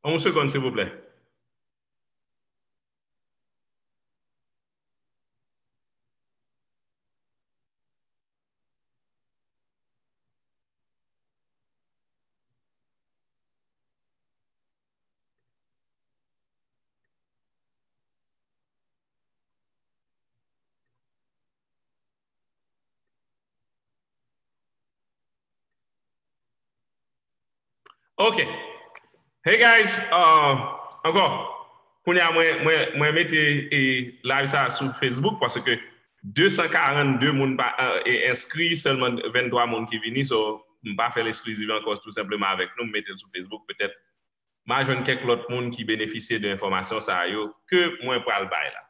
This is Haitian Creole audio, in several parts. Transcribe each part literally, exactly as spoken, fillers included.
Yon segonn, silvouplè. Ok. Hey guys, uh, ankò, kounye a mwen, mwen, mwen mete e live sa sou Facebook paske de san karannde moun pa, uh, e enskri, sèlman venntwa moun ki vini, so m pa fè l eskliziv ankò, tou senpleman avèk nou, m mete l sou Facebook, petèt m a jwenn kèk lòt moun ki benefisye de enfòmasyon sa yo ke mwen pral bay la.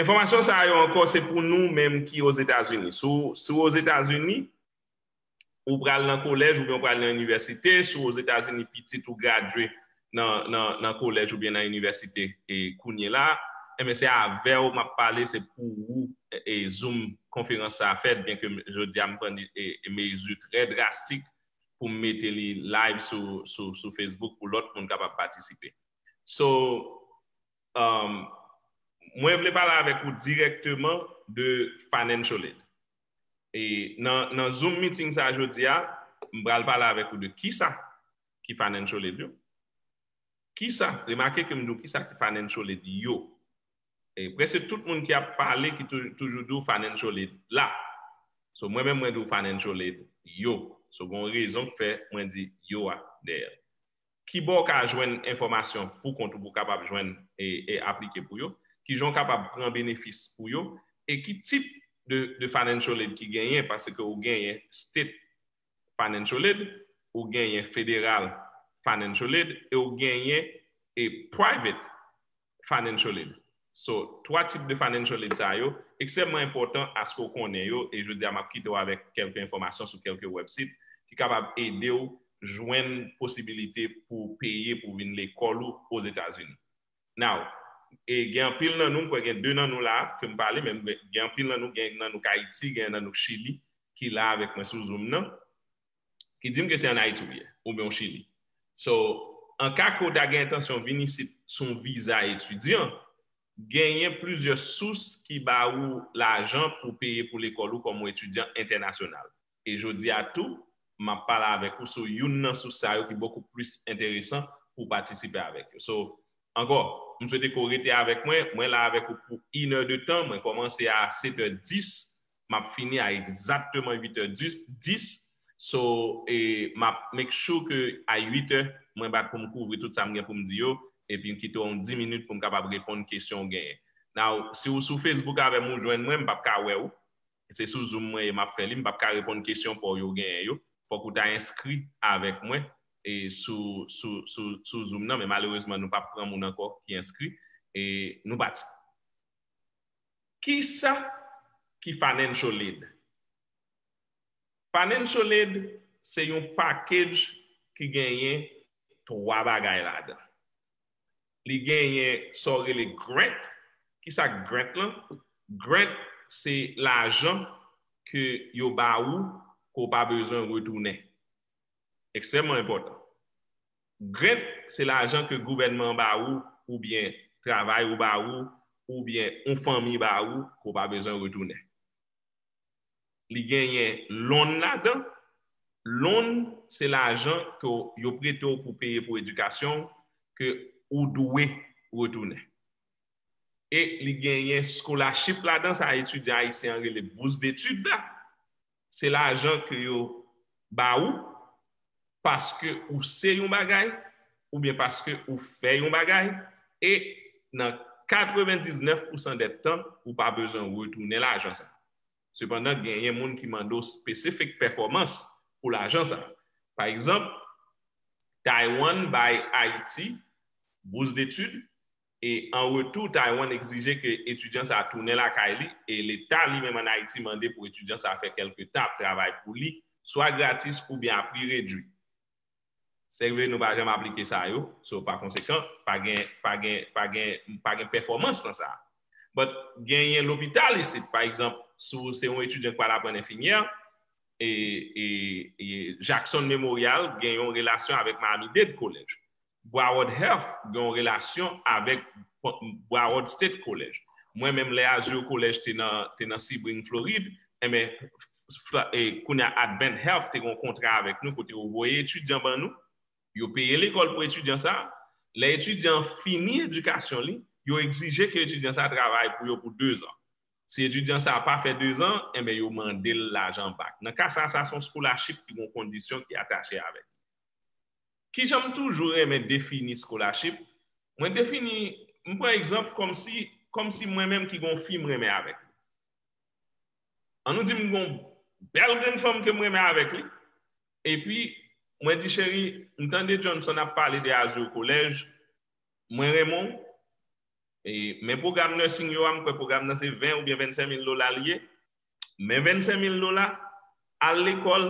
Enfòmasyon sa yo ankò, se pou nou menm ki Ozetazini. Si w, si w Ozetazini, ou pral nan kolèj oubyen ou pral nan inivèsite, si w Ozetazini pitit ou gradye nan, nan, nan kolèj oubyen nan inivèsite e kounye la, enben se avè w m ap pale, se pou ou e, e Zoom konferans sa a fèt, byen ke m- jodi a m pran e, e mezi trè drastik pou m mete li live sou, sou, sou Facebook pou lòt moun kapab patisipe. So, um, mwen vle pale avèk ou dirèkteman de Financial Aid. E nan, nan Zoom meeting sa jodi a, m pral pale avèk ou de kisa ki Financial Aid yo. Kisa, remake ke m di w kisa ki Financial Aid yo. E prèske tout moun ki ap pale ki tou- toujou di w Financial Aid la. So mwen menm mwen di w Financial Aid yo. So gen yon rezon k fè mwen di yo a dèyè. Kibò w ka jwenn enfòmasyon pou kont ou pou w kapab jwenn e, e aplike pou yo, kijan w kapab pran benefis pou yo, e ki tip de, de financial aid ki genyen, paske ou genyen state financial aid, ou genyen federal financial aid, e ou genyen e private financial aid. So, twa tip de financial aid sa yo, ekstrèmman enpòtan aske w konnen yo, e jodi a m ap kite w avèk kèlke enfòmasyon sou kèlke website ki kapab ede w jwenn posibilite pou w peye pou w vin lekòl ou Ozetazini. Now, e gen anpil nan nou, m kwè gen de nan nou la ke m pale, men gen anpil nan nou, gen nan nou k Ayiti, gen nan nou k Chili, ki la avèk mwen sou Zoom nan, ki di m ke se ann Ayiti ou ye, oubyen w Chili. So, an ka ke w ta gen entansyon vin isit sou yon viza etidyan, genyen plizyè sous ki ba ou lajan pou peye pou lekòl ou kòm yon etidyan entènasyonal. E jodi a tou, m ap pale avèk ou sou youn nan sous sa yo ki bokou plis enteresan pou w patisipe avèk yo. So, ankò, m swete ke w rete avèk mwen. Mwen la avèk ou pou inè de tan. Mwen kòmanse a setè dis. M ap fini a egzakteman uitè dis. So, e, m ap make sure ke a uitè, mwen bat pou m kouvri tout sa m gen pou m di yo. Epi m kite w yon dis minit pou m kapab reponn kesyon w genyen. Now, si w sou Facebook avè m, ou jwenn mwen, m p ap ka wè w. Se sou Zoom mwen ye m ap fè li, m p ap ka reponn kesyon pa w yo genyen yo. Fòk ou ta enskri avèk mwen e sou, sou, sou, sou Zoom nan, men malerezman, nou p ap pran moun ankò ki enskri. E nou pati. Kisa ki financial aid? Financial aid se yon package ki genyen twa bagay ladan. Li genyen sa w rele grant. Kisa grant lan? Grant se lajan ke yo ba ou ke w pa bezwen retounen. Ekstrèmman enpòtan. Grant se lajan ke gouvènman an ba ou, oubyen travay ou ba ou, oubyen yon fanmi ba ou, ke w pa bezwen retounen. Li genyen loan ladan. Loan se lajan ke yo prete w pou peye pou edikasyon w, ke ou dwe retounen. E li genyen scholarship ladan, sa etidyan ayisyen an rele bourse d'études la. Se lajan ke yo ba ou paske ou se yon bagay, oubyen paske ou fè yon bagay, e nan katrevendiznèf pousan dè tan, ou pa bezwen retounen lajan sa. Sepandan, genyen moun ki mande w specific performance pou lajan sa. Pa egzanp, Taiwan bay Ayiti bourse d'études, e an retou, Taiwan egzije ke etidyan sa a tounen lakay li, e Leta li menm ann Ayiti mande pou etidyan sa a fè kèlke tan ap travay pou li, swa gratis oubyen a pri redwi. Sèke nou pa janm aplike sa yo, so pa konsekan, pa gen, pa gen, pa gen, pa gen pèfòmans nan sa. But genyen lopital isit, pa egzanp, si w se yon etidyan k pral aprann enfimyè, e, e, e Jackson Memorial gen yon relasyon avèk Miami-Dade College. Broward Health gen yon relasyon avèk Broward State College. Mwen menm, lè Azur College te nan, te nan Sebring, Florid, enben, kounye a Advent Health te gen yon kontra avèk nou kote yo voye etidyan ban nou, yo peye lekòl pou etidyan sa a. Lè etidyan an fini edikasyon li, yo egzije ke etidyan sa a travay pou yo pou dezan. Si etidyan sa a pa fè dezan, enben yo mande l lajan bak. Nan ka sa a, sa se yon scholarship ki gen yon kondisyon ki atache avèk li. Kijan m toujou renmen defini scholarship? Mwen defini, m pran egzanp kòmsi, kòmsi mwen menm ki gen yon fi m renmen avèk li. An nou di m gen yon bèl grenn fanm ke m renmen avèk li. Epi, mwen di, cheri, m tande Johnson ap pale de Azur College, mwen renmen w. E, men pwogram nursing yo a, m kwè pwogram nan se ven oubyen vennsenk mil dola li ye. Men vennsenk mil dola, al lekòl,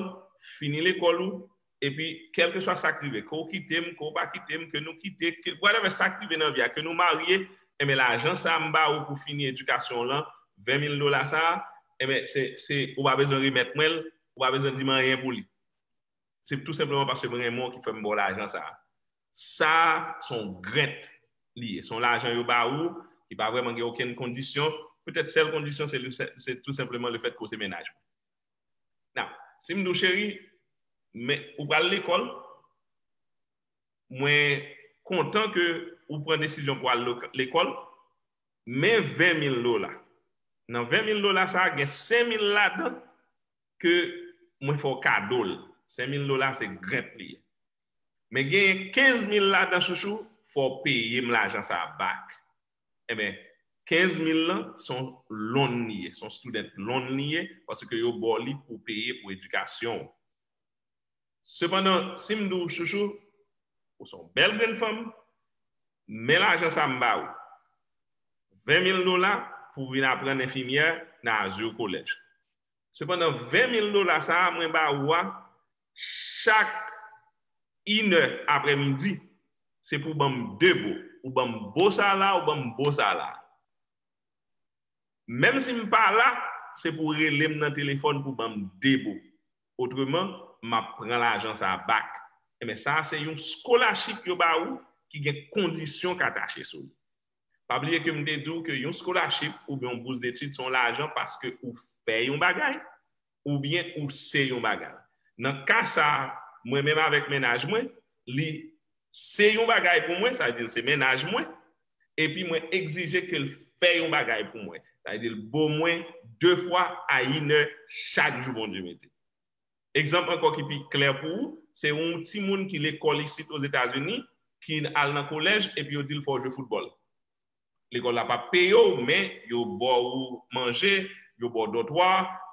fini lekòl ou, epi kèlkeswa sa k rive, ke w kite m, ke w pa kite m, ke nou kite, ke, whatever sa k rive nan vi a, ke nou marye, enben lajan sa a m ba ou pou fini edikasyon w lan, ven mil dola sa a, enben se, se, ou pa bezwen remèt mwen l, ou pa bezwen di m anyen pou li. Se tou senpleman paske mwen renmen w ki fè m ba w lajan sa a. Sa a, se yon grant li ye. Se yon lajan yo ba ou, ki pa vrèman gen okenn kondisyon. Petèt sèl kondisyon, se, se tou senpleman lefèt ke w se mennaj mwen. Now, si m di w, cheri, men, ou pral lekòl, mwen kontan ke ou pran desizyon pou al lo-, lekòl, men ven mil dola. Nan ven mil dola sa a, gen senk mil ladan ke mwen fè w kado l. Senk mil dola se grant li ye. Men genyen kenz mil ladan, chouchou, fò w peye m lajan sa a bak. Enben, kenz mil lan se yon loan li ye, se yon student loan li ye, paske yo ba w li pou w peye pou edikasyon w. Sepandan, si m di w, chouchou, ou se yon bèl grenn fanm, men lajan sa a m ba ou. Ven mil dola pou w vin aprann enfimyè nan Azur College. Sepandan, ven mil dola sa a mwen ba ou a, chak inè aprèmidi, se pou w ban m de bo. Ou ban m bo sa la, ou ban m bo sa la. Menm si m pa la, se pou w rele m nan telefòn pou w ban m de bo. Otreman, m ap pran lajan sa a bak. Enben, sa a se yon scholarship yo ba ou ki gen kondisyon k atache sou li. Pa bliye ke m te di w ke yon scholarship oubyen yon bous detid se yon lajan paske ou fè yon bagay oubyen ou se yon bagay. Nan ka sa a, mwen menm avèk mennaj mwen, li se yon bagay pou mwen, sa vle di l se mennaj mwen, epi mwen egzije ke l fè yon bagay pou mwen. Sa vle di l bo mwen de fwa a inè chak jou Bondye mete. Egzanp ankò ki pi klè pou ou, se yon timoun ki lekòl isit Ozetazini, ki al nan kolèj, epi yo di l fò w jwe foutbòl. Lekòl la p ap peye w, men yo ba w manje, yo ba w dòtwa,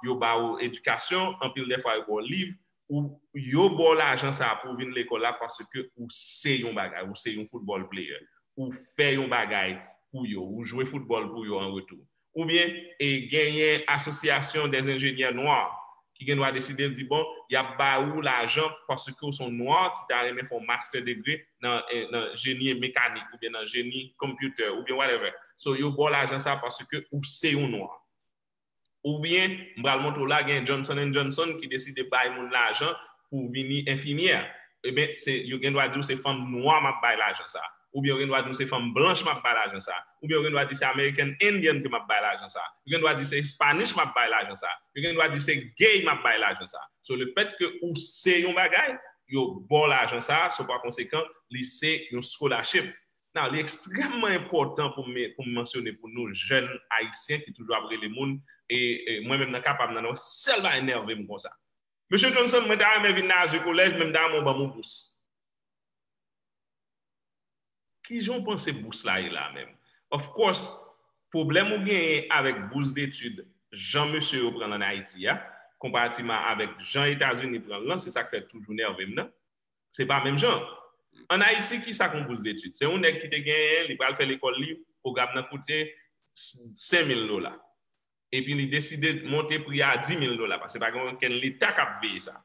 yo ba w edikasyon, anpil dèfwa yo ba w liv, ou, yo ba w lajan sa a pou w vin lekòl la paske ou se yon bagay, ou se yon football player, ou fè yon bagay pou yo, ou jwe foutbòl pou yo an retou. Oubyen, e genyen Association des Ingénieurs Noirs ki gen dwa deside l di, bon, y ap ba ou lajan paske w se yon nwa ki ta renmen fè yon master degree nan, eh, nan jeni mekanik oubyen nan jeni computer oubyen whatever. So, yo ba w lajan sa paske ou se yon nwa. Oubyen, m pral montre w la, gen Johnson and Johnson ki deside bay moun lajan pou vini enfimyè. Ebyen, se, yo gen dwa di w se fanm nwa m ap bay lajan sa. Oubyen yo gen dwa di w se fanm blanch m ap bay lajan sa. Oubyen yo gen dwa di se American Indian ke m ap bay lajan sa. Yo gen dwa di se Spanish m ap bay lajan sa. Yo gen dwa di se gay m ap bay lajan sa. So, lefèt ke ou se yon bagay, yo ba w lajan sa, so pa konsekan, li se yon scholarship. Now, li ekstrèmman enpòtan pou m, pou m mansyone pou nou jèn ayisyen ki toujou ap rele moun, e, e mwen menm nan ka pa m nan, nan sèl bagay nève m konsa. Mesye Johnson, mwen ta renmen vin nan Azur College, men m ta renmen w ban m yon bous. Kijan w panse bous la ye la menm? Of course, pwoblèm ou genyen avèk bous detid, jan mesye yo pran l ann Ayiti a, konparativman avèk jan Etazini pran l lan, se sa k fè toujou nève m nan. Se pa menm jan. Ann Ayiti, ki sa k yon bous detid? Se yon nèg ki te genyen, li pral fè lekòl li, pwogram nan koute senk mil dola. Epi li deside monte pri a dis mil dola, paske pa gen okenn leta k ap veye sa.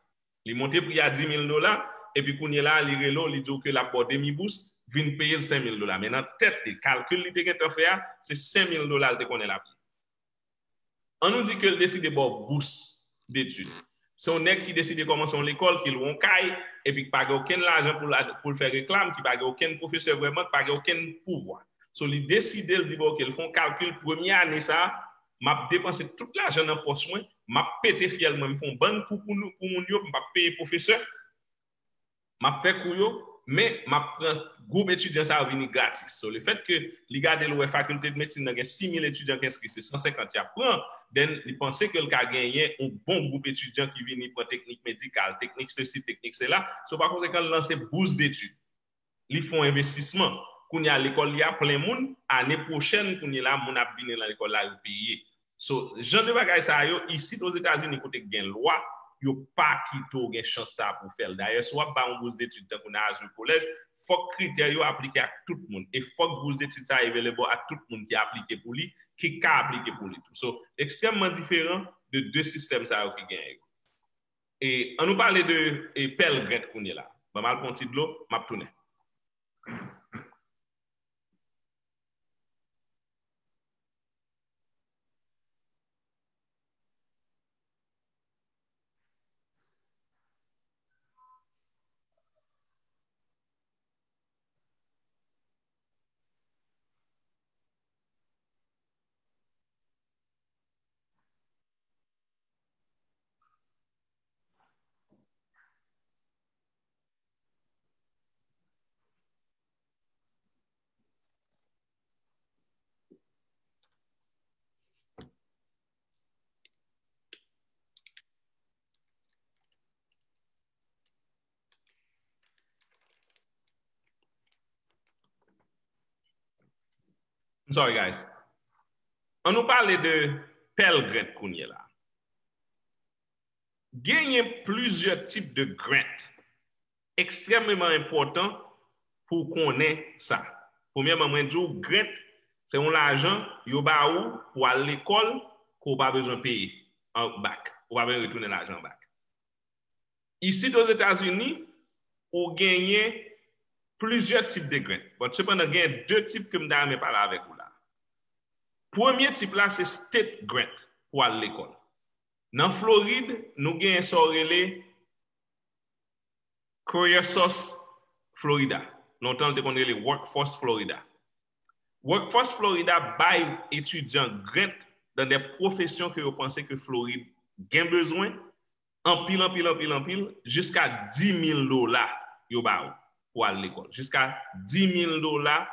Li monte pri a dis mil dola, epi kounye la, li rele w, li di w ke l ap ba w demi bous, vin peye l senk mil dola. Men nan tèt li, kalkil li te gentan fè a, se senk mil dola l te konnen l ap ye. An nou di ke l deside ba w bous detid. Se yon nèg ki deside kòmanse yon lekòl, ki lwe yon kay, epi ki pa gen okenn lajan pou l, pou l fè reklam, ki pa gen okenn pwofesè vrèman, ki pa gen okenn pouvwa. So, li deside, l di, bon, ok, l fè yon kalkil, premye ane sa a, m ap depanse tout lajan nan pòch mwen, m ap pete fyèl mwen, m fè yon bann kou pou, nou, pou moun yo, m p ap peye pwofesè, m ap fè kou yo, men m ap pran gwoup etidyan sa yo vini gratis. So, lefètke li gade, l wè fakilte de medsin nan gen sis mil etidyan ki enskri, se san senkant y ap pran, then li panse ke l ka genyen yon bon gwoup etidyan ki vini pran teknik medikal, teknik sesi, teknik sela. So, pa konsekan, l lanse bous detid. Li fè yon envestisman. Kounye a, lekòl li a plen moun. Ane pwochèn, kounye la, moun ap vini nan lekòl la, yo peye. So, jan de bagay sa yo, isit Ozetazini, kote k gen lwa, yo pa kite w gen chans sa pou fè l. Dayè, si w ap bay yon bous detid tankou nan Azur College, fòk kritè yo aplike ak tout moun. E fòk bous detid sa available a tout moun ki aplike pou li, ki ka aplike pou li tou. So, ekstrèmman diferan de de sistèm sa yo ki genyen yo. E ann nou pale de e, Pell Grant kounye la. Ban m al pran yon ti dlo, m ap tounen. I'm sorry, guys. Ann nou pale de Pell Grant kounye la. Genyen plizyè tip de grant. Ekstrèmeman enpòtan pou w konnen sa. Premyèman, mwen di w, grant, se yon lajan yo ba ou pou al lekòl ke w pa bezwen peye an bak. Ou pa bezwen retounen lajan an bak. Isit Ozetazini, ou genyen plizyè tip de grant. But sepandan, genyen de tip ke m ta renmen pale avèk ou la. Premye tip la, se state grant pou al lekòl. Nan Florid, nou genyen sa w rele Career Source Florida. Lontan, l te konn rele Workforce Florida. Workforce Florida bay etidyan grant dans des professions ke yo panse ke Florid gen bezwen, anpil, anpil, anpil, anpil, jiska dis mil dola yo ba ou pou al lekòl. Jiska dis mil dola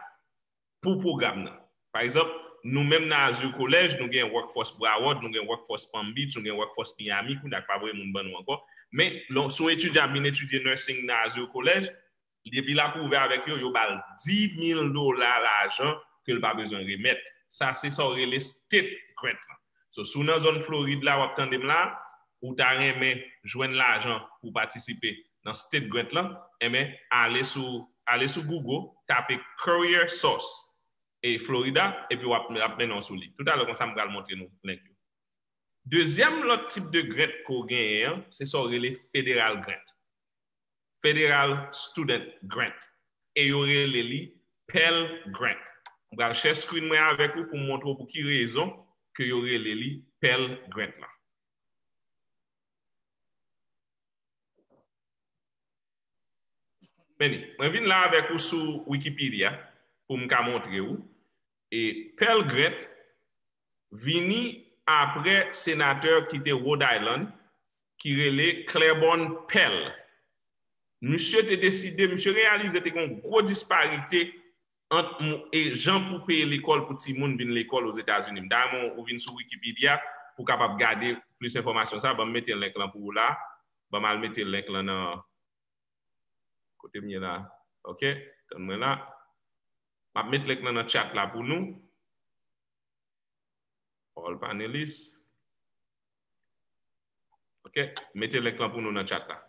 pou pwogram nan. Pa egzanp, nou menm nan Azur College, nou gen Workforce Broward, nou gen Workforce Palm Beach, nou gen Workforce Miami, kounye a k pa voye moun ban nou ankò. Men, lè, si yon etidyan ap vin etidye nursing nan Azur College, depi l ap ouvè avèk yo, yo ba l dis mil dola lajan ke l pa bezwen remèt. Sa se sa w rele state grant lan. So, si w nan zòn Florid la, w ap tande m la, ou ta renmen jwenn lajan pou w patisipe nan state grant lan, enben, ale sou, ale sou Google, tape Career Source e Florida, epi w ap, ap mennen w sou li. Toutalè konsa, m pral montre nou link yo. Dezyèm lòt tip de grant ke w genyen an, se sa w rele federal grant. Federal Student Grant. E yo rele li Pell Grant. M pral share screen mwen avèk ou pou m montre w pou ki rezon ke yo rele li Pell Grant lan. Men li, mwen vin la avèk ou sou Wikipedia pou m ka montre ou. E Pell Grant vini apre senatè ki te Rhode Island, ki rele Claiborne Pell. Misye te deside, misye reyalize te gen yon gwo disparite ant mou-, e jan pou peye lekòl pou timoun vin lekòl Ozetazini. M ta renmen w vin sou Wikipedia pou w kapab gade plis enfòmasyon sa. Ban m mete link lan pou ou la. Ban m al mete link lan nan, kote m ye la? Ok, tann mwen la. M ap met link lan nan chat la pou nou. All panelists. Ok, mete link lan pou nou nan chat la.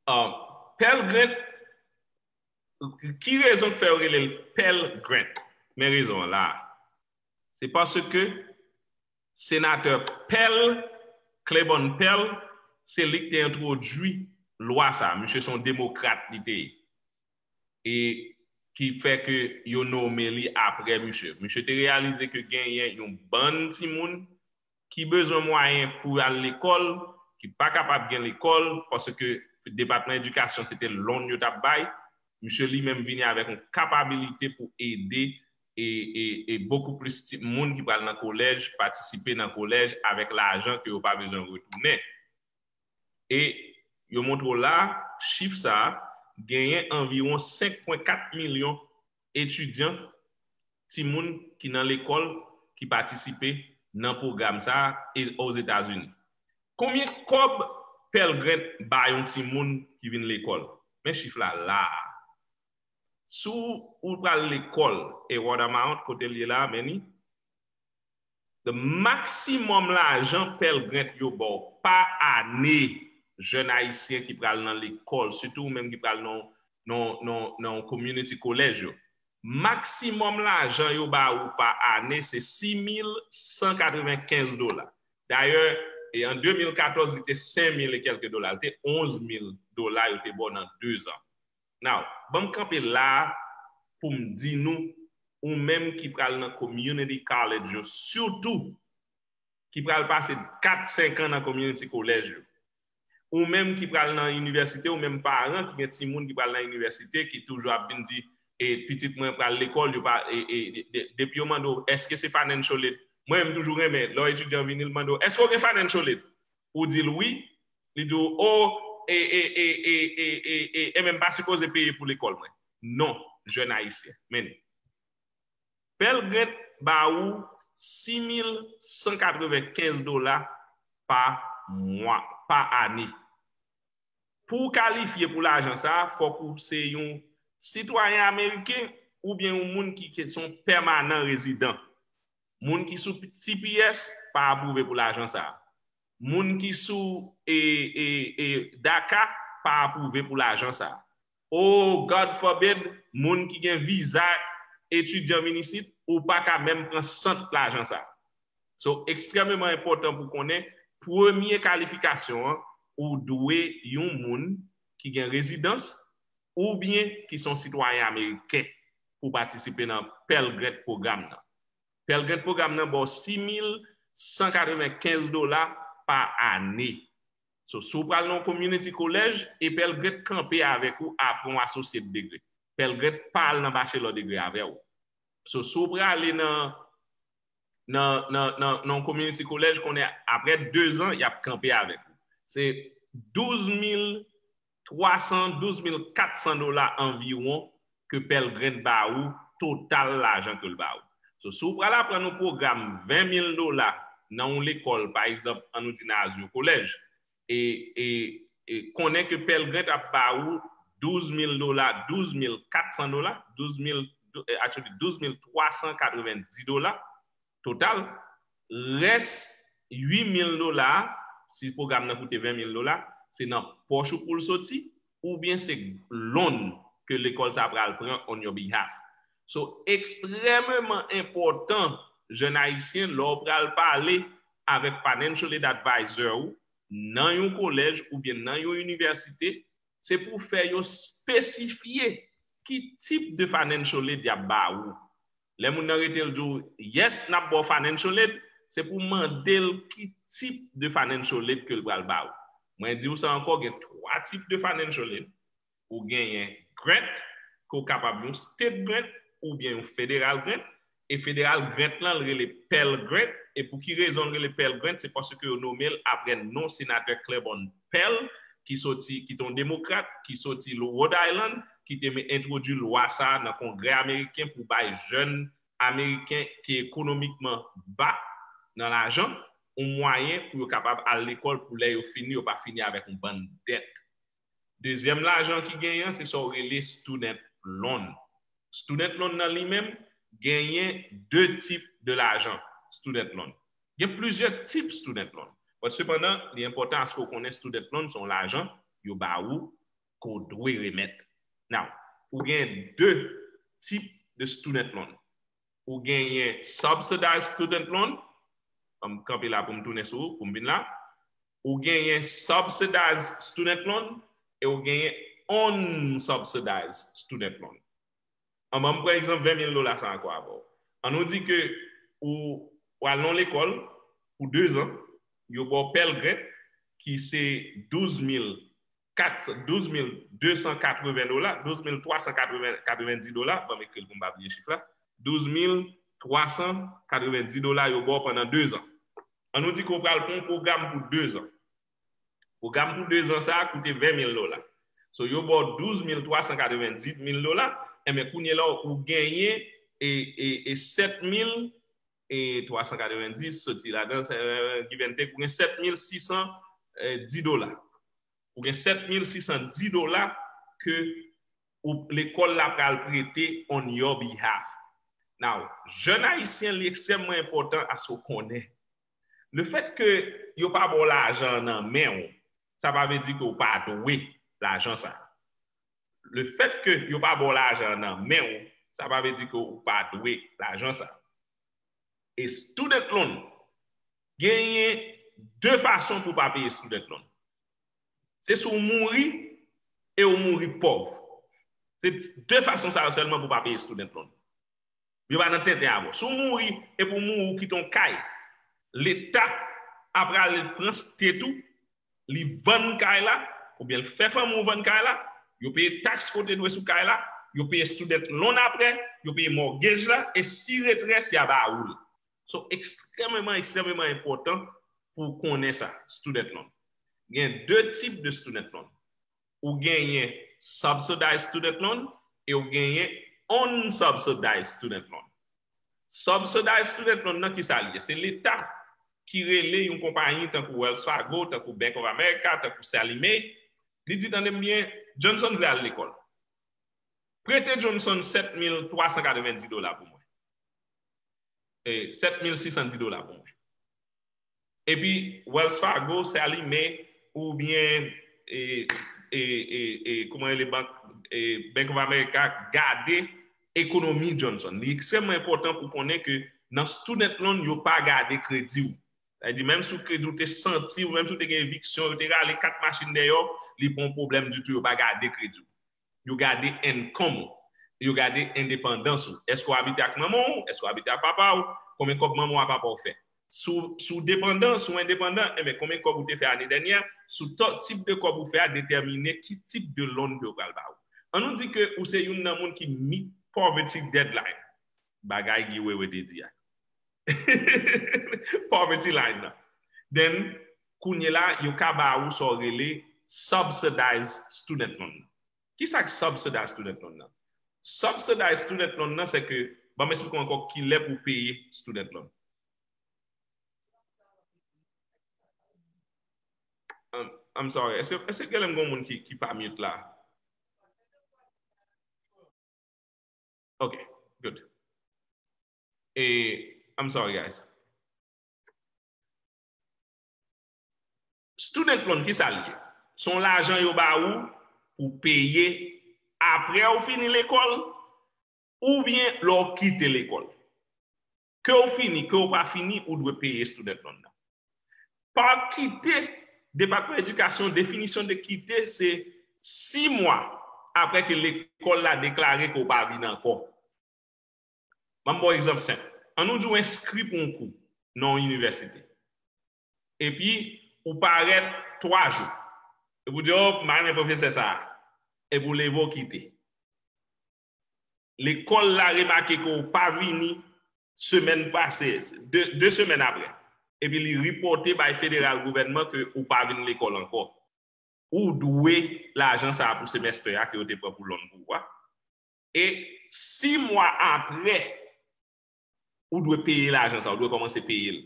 Um, Pell Grant, ki rezon k fè yo rele l Pell Grant? Men rezon an la. Se paske senatè Pell, Claiborne Pell, se li k te entwodui lwa sa. Misye se yon demokrat li te ye. E ki fè ke yo nome li apre misye. Misye te reyalize ke genyen yon bann timoun ki bezwen mwayen pou al lekòl, ki pa kapab gen lekòl, paske Depatman Edikasyon se te loan yo t ap bay, misye li menm vini avèk yon kapabilite pou ede e, e, e bokou plis ti moun ki pral nan kolèj patisipe nan kolèj avèk lajan ke yo pa bezwen retounen. E yo montre w la, chif sa a, genyen anviwon senk pwen kat milyon etidyan, timoun ki nan lekòl, ki patisipe nan pwogram sa a e Ozetazini. Konbyen kòb Pell Grant ba yon timoun ki vin lekòl? Men chif la la a. Si w pral lekòl, e Word Amount, kote l ye la, men ni, the maximum lajan Pell Grant yo ba w pa ane, jèn ayisyen ki pral nan lekòl, sitou ou menm ki pral nan, nan, nan, nan community college yo. Maximum lajan yo ba ou pa ane, se sis mil san katrevenkenz dola. Dayè, e an de mil katòz, li te senk mil e kèlke dola. Li te onz mil dola yo te ba w nan de zan. Now, ban m kanpe la a pou m di nou, ou menm ki pral nan community college yo, sitou ki pral pase kat, senk an nan community college yo, ou menm ki pral nan inivèsite, ou menm paran ki gen timoun ki pral nan inivèsite, ki toujou ap vin di, e pitit mwen pral lekòl, yo pa, e, e, de- depi yo mande w, èske se financial aid? Mwen menm toujou renmen, lè yon etidyan vini, l mande w, èske w gen financial aid? Ou di l wi, li di w, o, e, e, e, e, e, e, e, e men m pa sipoze peye pou lekòl mwen. Non, jèn ayisyen. Men, Pell Grant ba ou sis mil san katrevenkenz dola pa mwa, pa ane. Pou w kalifye pou lajan sa a, fòk ou se yon sitwayen ameriken oubyen yon moun ki, ki se yon pèmanan rezidan. Moun ki sou T P S pa apwouve pou lajan sa a. Moun ki sou e, e, e, DACA pa apwouve pou lajan sa a. Oh, God forbid, moun ki gen viza etidyan vin isit, ou pa ka menm pran sant lajan sa a. So, ekstrèmeman enpòtan pou konnen, premye kalifikasyon an, ou dwe yon moun ki gen rezidans oubyen ki se yon sitwayen ameriken pou patisipe nan Pell Grant pwogram nan. Pell Grant pwogram nan ba w sis mil san katrevenkenz dola pa ane. So, si w pral nan yon community college, e Pell Grant kanpe avèk ou apre yon associate degree. Pell Grant pa al nan bachelor degree avè w. So, si w prale nan, nan, nan, nan, nan yon community college, konnen apre de zan, y ap kanpe avèk ou. Se douz mil twa san, douz mil kat san dola anviwon ke Pell Grant ba ou, total lajan ke l ba ou. So, si w pral aprann yon pwogram ven mil dola nan yon lekòl, pa egzanp, ann nou di nan Azur College, e, e, e konnen ke Pell Grant ap ba ou douz mil dola, douz mil kat san dola, douz mil, eh, actually, douz mil twa san katrevenndis dola total. Rès uit mil dola a, si pwogram nan koute ven mil dola, se nan pòch ou pou l soti, oubyen se loan ke lekòl sa a pral pran on your behalf. So, ekstrèmeman enpòtan, jèn ayisyen, lè w pral pale avèk financial aid advisor ou nan yon kolèj oubyen nan yon inivèsite, se pou fè yo espesifye ki tip de financial aid y ap ba ou. Lè moun nan rete l di w, yes, n ap ba w financial aid, se pou w mande l ki tip de financial aid ke l pral ba ou. Mwen di w sa ankò, gen twa tip de financial aid. Ou genyen grant, ke w kapab yon state grant oubyen yon federal grant. E federal grant lan, l rele Pell Grant. E pou ki rezon l rele Pell Grant? Se paske yo nonmen l apre non senatè Claiborne Pell, ki soti, ki te yon demokrat, ki soti Rhode Island, ki te me-, entwodui lwa sa a nan Kongrè ameriken pou bay jèn ameriken ki ekonomikman ba nan lajan, yon mwayen pou yo kapab al lekòl, pou lè yo fini, yo pa fini avèk yon bann dèt. Dezyèm lajan ki genyen an, se sa w rele student loan. Student loan nan li menm, genyen de tip de lajan student loan. Gen plizyè tip student loan. But sepandan, li enpòtan aske w konnen student loan se yon lajan yo ba ou ke w dwe remèt. Now, ou gen de tip de student loan. Ou genyen subsidized student loan. An m kanpe la pou m tounen sou ou, pou m vin la. Ou genyen subsidized student loan e ou genyen unsubsidized student loan. An ban m pran egzanp ven mil dola sa ankò avè w. An nou di ke ou, ou al nan lekòl, pou de zan, yo ba w Pell Grant, ki se douz mil kat, douz mil de san katreven dola, douz mil twa san katreven, katrevendis dola, ban m ekri l pou m pa bliye chif la, douz mil twa san katrevendis dola yo ba w pandan de zan. An nou di ke w pral pran yon pwogram pou de zan. Pwogram pou de zan sa a koute ven mil dola. So, yo ba w douz mil twa san katrevendis mil dola, enben, kounye la, ou genyen e, e, e sèt mil e twa san katrevendis soti ladan, se, e, give and take, ou gen sèt mil sis san dis dola. Ou gen sèt mil sis san dis dola ke ou, lekòl la pral prete on your behalf. Now, jèn ayisyen, li ekstrèmman enpòtan aske w konnen. Le fèt ke yo pa ba w lajan an nan men w, sa pa vle di ke w pa dwe lajan sa a. Le fèt ke yo pa ba w lajan an nan men w, sa pa vle di ke w pa dwe lajan sa a. E student loan, genyen de fason pou w pa peye student loan. Se si w mouri e w mouri pòv. Se de fason sa yo sèlman pou w pa peye student loan. Yo pa nan tenten avè w. Si w mouri epi w mouri, w kite yon kay, Leta ap prale pran tèt ou, li vann kay la, oubyen l fè fanmi w vann kay la, yo peye taks ke w te dwe sou kay la, yo peye student loan apre, yo peye mortgage la, e si ret rès, y a ba ou l. So, ekstrèmeman, ekstrèmeman enpòtan pou w konnen sa, student loan. Gen de tip de student loan. Ou genyen subsidized student loan e ou genyen unsubsidized student loan. Subsidized student loan nan, ki sa l ye? Se Leta ki rele yon konpayi tankou Wells Fargo, tankou Bank of America, tankou Sallie Mae, li di, "Tande m byen, Johnson vle al lekòl. Prete Johnson sèt mil twa san katrevendis dola pou mwen. E, sèt mil sis san dis dola pou mwen." Epi Wells Fargo, Sallie Mae, oubyen, e, e, e, e, kòman rele bank, e, Bank of America, gade ekonomi Johnson. Li ekstrèmman enpòtan pou konnen ke nan student loan, yo pa gade kredi w. Sa vle di, menm si kredi w te santi, ou menm si w te gen eviksyon, yo te rale kat machin dèyè w, li pa yon pwoblèm ditou, yo pa gade kredi w. Yo gade income ou. Yo gade endepandans ou. Èske w abite ak manman w? Èske w abite ak papa w? Konbyen kòb manman w ak papa w fè? Si w, si w depandan, si w endepandan, enben, konbyen kòb ou te fè ane dènyè? Si w tò-, tip de kòb ou fè a detèmine ki tip de loan ke yo pral ba ou. An nou di ke ou se youn nan moun ki meet poverty deadline. Bagay Guy Wewe te di a. Poverty line nan. Then, kounye la, yo ka ba ou sa w rele subsidized student loan nan. Ki sa k subsidized student loan nan? Subsidized student loan nan, se ke, ban m esplike w ankò kilè pou w peye student loan. Um, I'm sorry. Èske, èske gen lè m gen yon moun ki, ki pa mute la? Ok, good. E, I'm sorry, guys. Student loan, ki sa l ye? Se yon lajan yo ba ou pou peye apre w fini lekòl, oubyen lè w kite lekòl. Ke w fini, ke w pa fini, ou dwe peye student loan nan. Pa kite, Depatman Edikasyon, definisyon de kite, se sis mwa apre ke lekòl la deklare ke w pa vin ankò. Ban m ba w egzanp senp. An nou di w enskri pou yon kou nan yon inivèsite. Epi, ou parèt twa jou. Epi w di, "O, m pa renmen pwofesè sa a." Epi w leve w kite. Lekòl la remake ke w pa vini semèn pase, de, de semèn apre. Epi li ripòte bay federal gouvènman ke ou pa vin lekòl ankò. Ou dwe lajan sa a pou semèstè a ke yo te pran pou loan pou ou a. E sis mwa apre, ou dwe peye lajan sa a, ou dwe kòmanse peye l.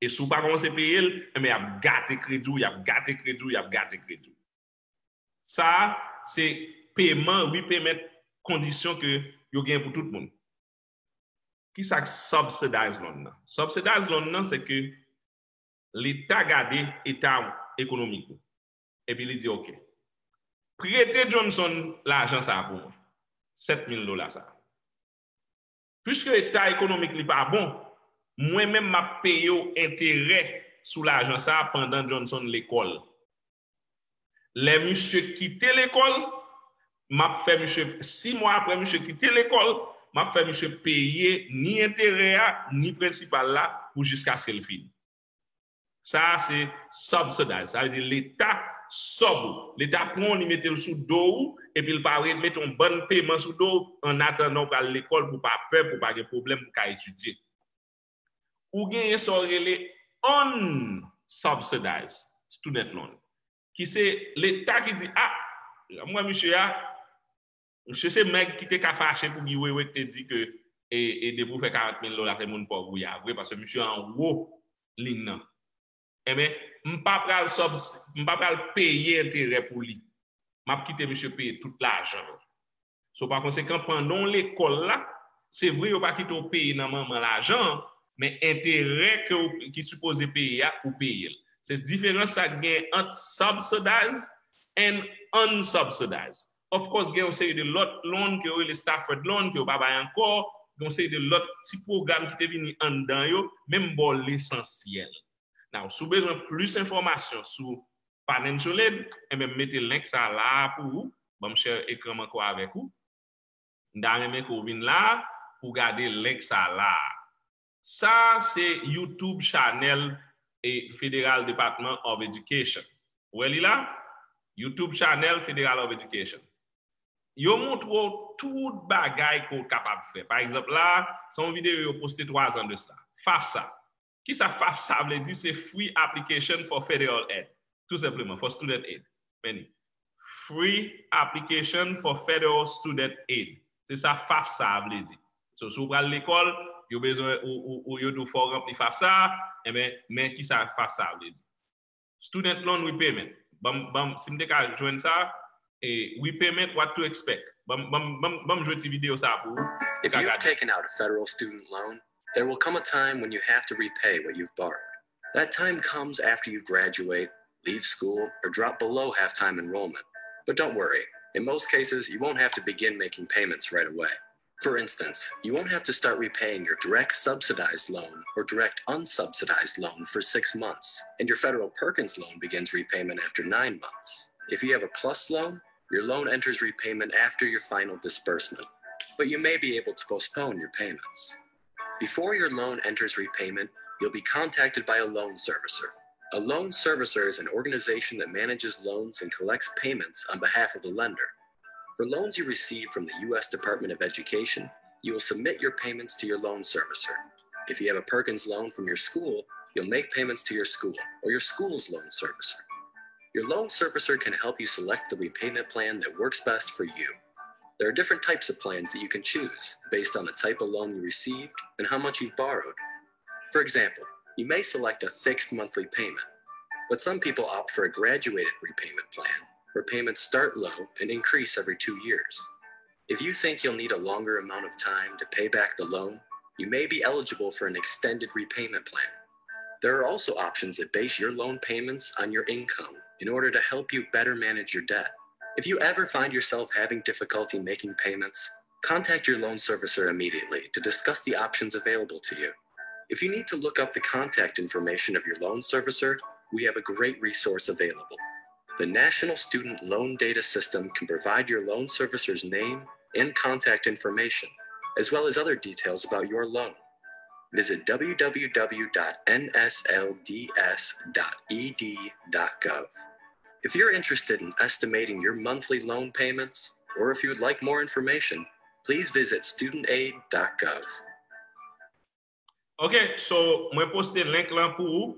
E si w pa kòmanse peye l, enben, y ap gate kredi w, y ap gate kredi w, y ap gate kredi w. Sa a, se peman, repayment kondisyon ke yo gen pou tout moun. Ki sa k subsidized loan nan? Subsidized loan nan, se ke Leta gade eta ekonomik ou. Epi li di, "Ok, prete Johnson lajan sa a pou mwen, sèt mil dola sa a. Piske eta ekonomik li pa bon, mwen menm m ap peye w enterè sou lajan sa a pandan Johnson lekòl." Lè misye kite lekòl, m ap fè misye, sis mwa apre misye kite lekòl, m ap fè misye peye ni enterè a, ni prensipal la pou jiskaske l fini. Sa a se subsidize. Sa vle di Leta sub ou. Leta pran w, li mete l sou do ou, epi l pa remete yon bann peman sou do ou, an atandan w pral lekòl pou w pa pè, pou w pa gen pwoblèm, pou w ka etidye. Ou genyen sa w rele unsubsidized student loan, ki se Leta ki di, a, m wè misye a, misye se nèg ki te ka fache pou Guy Wewe ki te di ke e, e depi w fè karant mil dola, se moun pòv ou ye a vre, paske misye anwo liy nan. Enben, m pa pral sub, m pa pral peye enterè pou li. M ap kite misye peye tout lajan l. So, pa konsekan, pandan w lekòl la, se vre yo pa kite w peye nan manman lajan an, men enterè ke w, ki sipoze peye a, ou peye l. Se diferans sa k gen ant subsidized and unsubsidized. Of course, gen yon seri de lòt loan ke yo rele Stafford loan, ke yo pa bay ankò, gen yon seri de lòt ti pwogram ki te vini anndan yo, men m ba w lesansyèl. Now, si w bezwen plis enfòmasyon sou financial aid, enben, m mete link sa la a pou ou. Ban m share ekran m ankò avèk ou. M ta renmen ke w vin la a pou w gade link sa la a. Sa a se YouTube channel e Federal Department of Education. Ou wè li la? YouTube channel Federal of Education. Yo montre w tout bagay ke w kapab fè. Pa egzanp, la a, se yon videyo yo poste twa zan de sa. FAFSA. Kisa FAFSA vle di? Se Free Application for Federal Aid. Tou senpleman, for student aid. Men li. Free Application for Federal Student Aid. Se sa FAFSA vle di. So, si w pral lekòl, yo bezwen, ou, ou, ou, yo di w fò w ranpli FAFSA, enben, men kisa FAFSA vle di. Student loan repayment. Ban m, ban m, si m te ka jwenn sa, e repayment, what to expect. Ban m, ban m, ban m, ban m jwe ti videyo sa pou ou. If you've taken out a federal student loan, there will come a time when you have to repay what you've borrowed. That time comes after you graduate, leave school, or drop below half-time enrollment. But don't worry, in most cases, you won't have to begin making payments right away. For instance, you won't have to start repaying your direct subsidized loan or direct unsubsidized loan for six months, and your federal Perkins loan begins repayment after nine months. If you have a PLUS loan, your loan enters repayment after your final disbursement, but you may be able to postpone your payments. Before your loan enters repayment, you'll be contacted by a loan servicer. A loan servicer is an organization that manages loans and collects payments on behalf of the lender. For loans you receive from the U S Department of Education, you will submit your payments to your loan servicer. If you have a Perkins loan from your school, you'll make payments to your school or your school's loan servicer. Your loan servicer can help you select the repayment plan that works best for you. There are different types of plans that you can choose based on the type of loan you received and how much you've borrowed. For example, you may select a fixed monthly payment, but some people opt for a graduated repayment plan where payments start low and increase every two years. If you think you'll need a longer amount of time to pay back the loan, you may be eligible for an extended repayment plan. There are also options that base your loan payments on your income in order to help you better manage your debt. If you ever find yourself having difficulty making payments, contact your loan servicer immediately to discuss the options available to you. If you need to look up the contact information of your loan servicer, we have a great resource available. The National Student Loan Data System can provide your loan servicer's name and contact information, as well as other details about your loan. Visit w w w dot n s l d s dot e d dot gov. If you're interested in estimating your monthly loan payments, or if you would like more information, please visit student aid dot gov. Ok, so mwen poste link lan pou ou,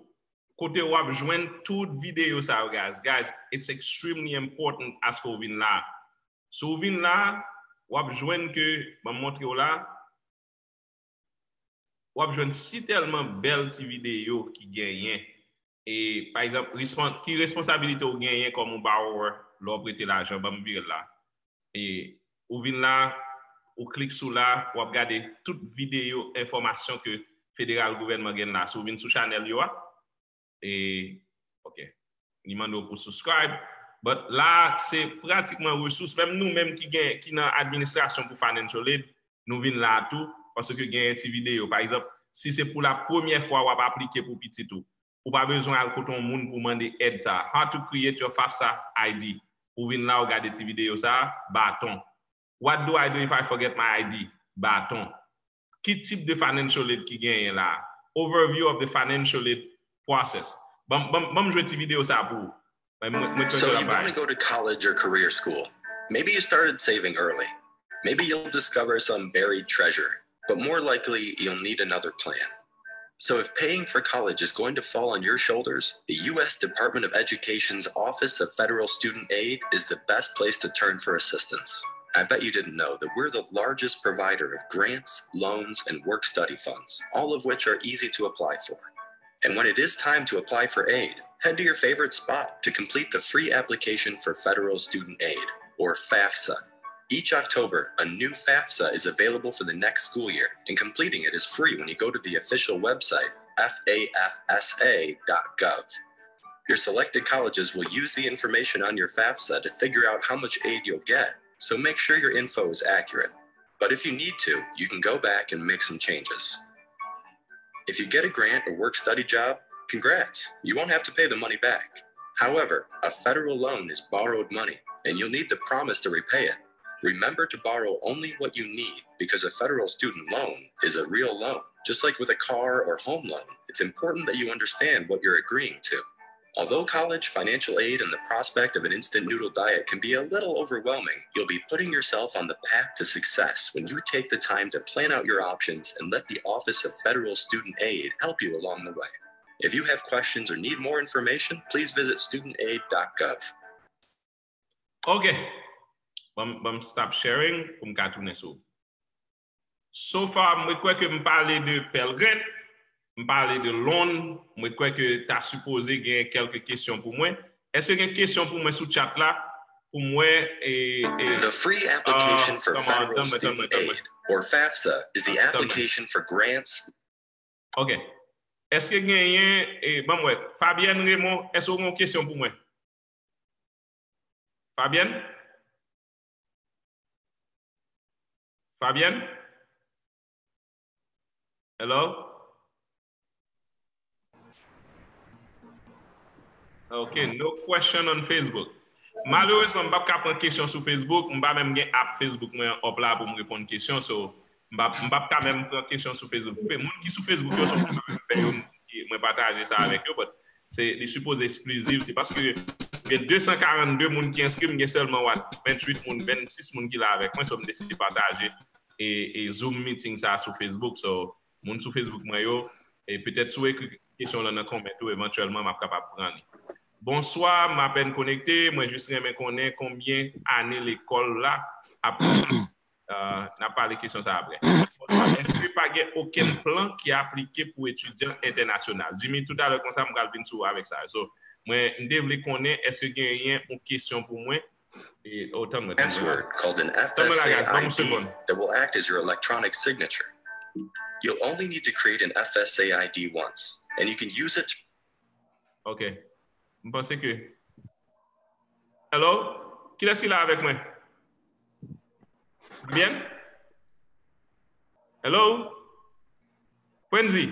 kote w ap jwenn tout videyo sa yo, guys. Guys, it's extremely important aske w vin la. Si w vin la, w ap jwenn ke, ban m montre w la, w ap jwenn si tèlman bèl ti videyo ki genyen. E, pa egzanp, respon-, ki responsabilite w genyen kòm yon borrower lè w prete lajan? Ban m vire l la. E, ou vin la, ou klik sou la, w ap gade tout videyo enfòmasyon ke federal gouvènman gen la. Si w vin sou chanèl yo a, e, ok, li mande w pou subscribe. But la, se pratikman resous, menm nou menm ki gen, ki nan administrasyon pou financial aid, nou vin la a tou, paske genyen ti videyo. Pa egzanp, si se pou la premyè fwa w ap aplike pou pitit ou, ou pa bezwen al kote yon moun pou mande èd sa. How to create your FAFSA I D. Ou vin la, ou gade ti videyo sa, baton. What do I do if I forget my I D? Baton. Ki tip de financial aid ki genyen la? Overview of the financial aid process. Ban m jwe ti videyo sa pou ou. Mwen, mwen, mwen So you want to go to college or career school? Maybe you started saving early. Maybe you'll discover some buried treasure, but more likely you'll need another plan. So if paying for college is going to fall on your shoulders, the U S Department of Education's Office of Federal Student Aid is the best place to turn for assistance. I bet you didn't know that we're the largest provider of grants, loans, and work study funds, all of which are easy to apply for. And when it is time to apply for aid, head to your favorite spot to complete the free application for federal student aid, or FAFSA. Each October, a new FAFSA is available for the next school year, and completing it is free when you go to the official website, F A F S A dot gov. Your selected colleges will use the information on your FAFSA to figure out how much aid you'll get, so make sure your info is accurate. But if you need to, you can go back and make some changes. If you get a grant or work study job, congrats, you won't have to pay the money back. However, a federal loan is borrowed money, and you'll need to promise to repay it. Remember to borrow only what you need, because a federal student loan is a real loan. Just like with a car or home loan, it's important that you understand what you're agreeing to. Although college, financial aid, and the prospect of an instant noodle diet can be a little overwhelming, you'll be putting yourself on the path to success when you take the time to plan out your options and let the Office of Federal Student Aid help you along the way. If you have questions or need more information, please visit student aid dot gov. Ok. Ban m, ban m stop sharing pou m ka tounen sou. So far, mwen kwè ke m pale de Pell Grant, m pale de loan, mwen kwè ke ta sipoze gen kèlke kesyon pou mwen. Èske gen kesyon pou mwen sou chat la? Pou m wè, e, e, The free application uh, for federal student aid, or FAFSA, is the application for grants. Ok. Èske genyen, e, ban m wè, Fabienne Raymond, èske w gen yon kesyon pou mwen? Fabienne? Fabienne? Hello? Ok, no question on Facebook. Malerezman, m p ap ka pran kesyon sou Facebook. M pa menm gen app Facebook mwen up la pou m reponn kesyon. So, m p ap, m p ap ka menm pran kesyon sou Facebook. Pe- Moun ki sou Facebook yo, se yon pwoblèm fè yo, mwen pataje sa avèk yo, but se, li sipoze eksklizif. Se paske gen de san karannde moun ki enskri, m gen sèlman, what, venntuit moun, vennsis moun ki la avèk mwen, so m deside pataje e, e Zoom meeting sa sou Facebook. So, moun sou Facebook mwen yo, e petèt si w ekri kesyon w lan nan comment ou, evantyèlman m ap kapab pran li. Bonswa, m apèn konekte, mwen jis renmen konnen konbyen ane lekòl la ap pran. Uh, n ap pale kesyon sa apre. Bonswa, èske pa gen okenn plan ki aplike pou etidyan entènasyonal? Jimmy, toutalè konsa, m pral vin sou ou avèk sa. So, mwen, m te vle konnen, èske genyen yon kesyon pou mwen? E, oh, tann mwen, tann mwen. Password called an F S A I D that will act as your electronic signature. You'll only need to create an F S A I D once, and you can use it to Ok. M panse ke Hello? Kilès ki la avèk mwen? Fabienne? Hello? Frenzy?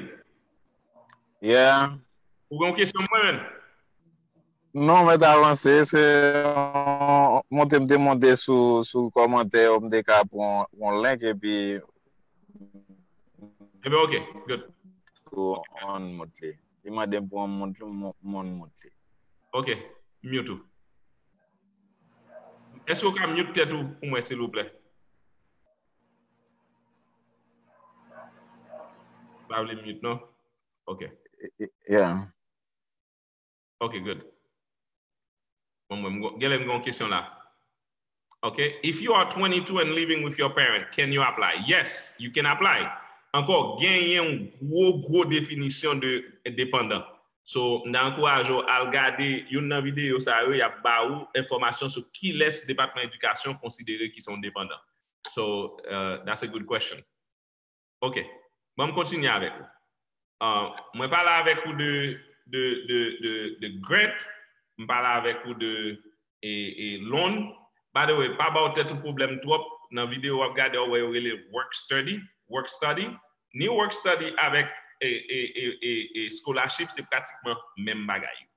Yeah. Ou gen yon kesyon pou mwen menm? Non, mèt avanse, se yon monte m te monte sou, sou kòmantè yo, m te ka pran yon link epi Ebyen, ok, good. Pou unmute li. Li mande m pou unmute li, m unmute li. Ok, mute ou. Èske ou ka mute tèt ou pou mwen, silvouplè? Pa vle mute, non? Ok. Yeah. Ok, good. Bon, mwen, mwen, genlè m gen yon kesyon la. Ok, if you are twenty-two and living with your parent, can you apply? Yes, you can apply. Ankò, genyen yon gwo, gwo definisyon de depandan. So, m ta ankouraje w al gade youn nan videyo sa yo, y ap ba ou enfòmasyon sou kilès Depatman Edikasyon konsidere ki se yon depandan. So, uh, that's a good question. Ok. Ban m kontinye avèk ou. Ah, mwen pale avèk ou de, de, de, de, de grant, m pale avèk ou de e, e, loan. By the way, pa ba w tèt ou pwoblèm twòp. Nan videyo w ap gade, w ap wè yo rele work study, work study. Ni work study avèk e, e, e, e, e scholarship, se pratikman menm bagay yo.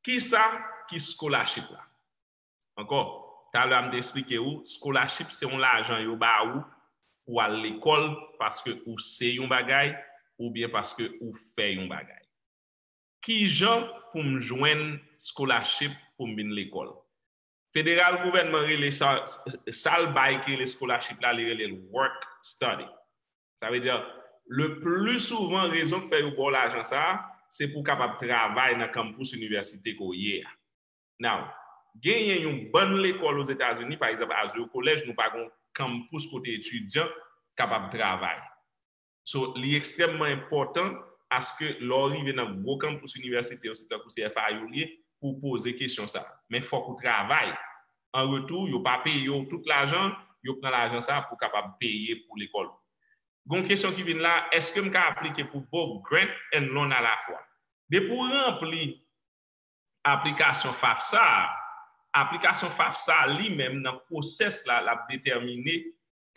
Kisa ki scholarship la? Ankò, talè a m te eksplike ou, scholarship se yon lajan yo ba ou pou w al lekòl paske ou se yon bagay oubyen paske ou fè yon bagay. Kijan pou m jwenn scholarship pou m vin lekòl? Federal gouvènman rele sa, sa l bay ki rele scholarship la, li rele l work study. Sa vle di, le pli souvan, rezon k fè yo ba w lajan sa a, se pou w kapab travay nan kanpous inivèsite ke w ye a. Now, genyen yon bann lekòl Ozetazini, pa egzanp, Azur College, nou pa gen kanpous kote etidyan kapab travay. So, li ekstrèmman enpòtan aske lè w rive nan gwo kanpous inivèsite yo, se tankou se F I U li ye, pou w poze kesyon sa a. Men fòk ou travay. An retou, yo pa peye w tout lajan, yo pran lajan sa a pou kapab peye pou lekòl ou. Gon kesyon ki vin la, èske m ka aplike pou both grant and loan alafwa? Depi w ranpli aplikasyon FAFSA a, aplikasyon FAFSA a li menm nan pwosès la, l ap detèmine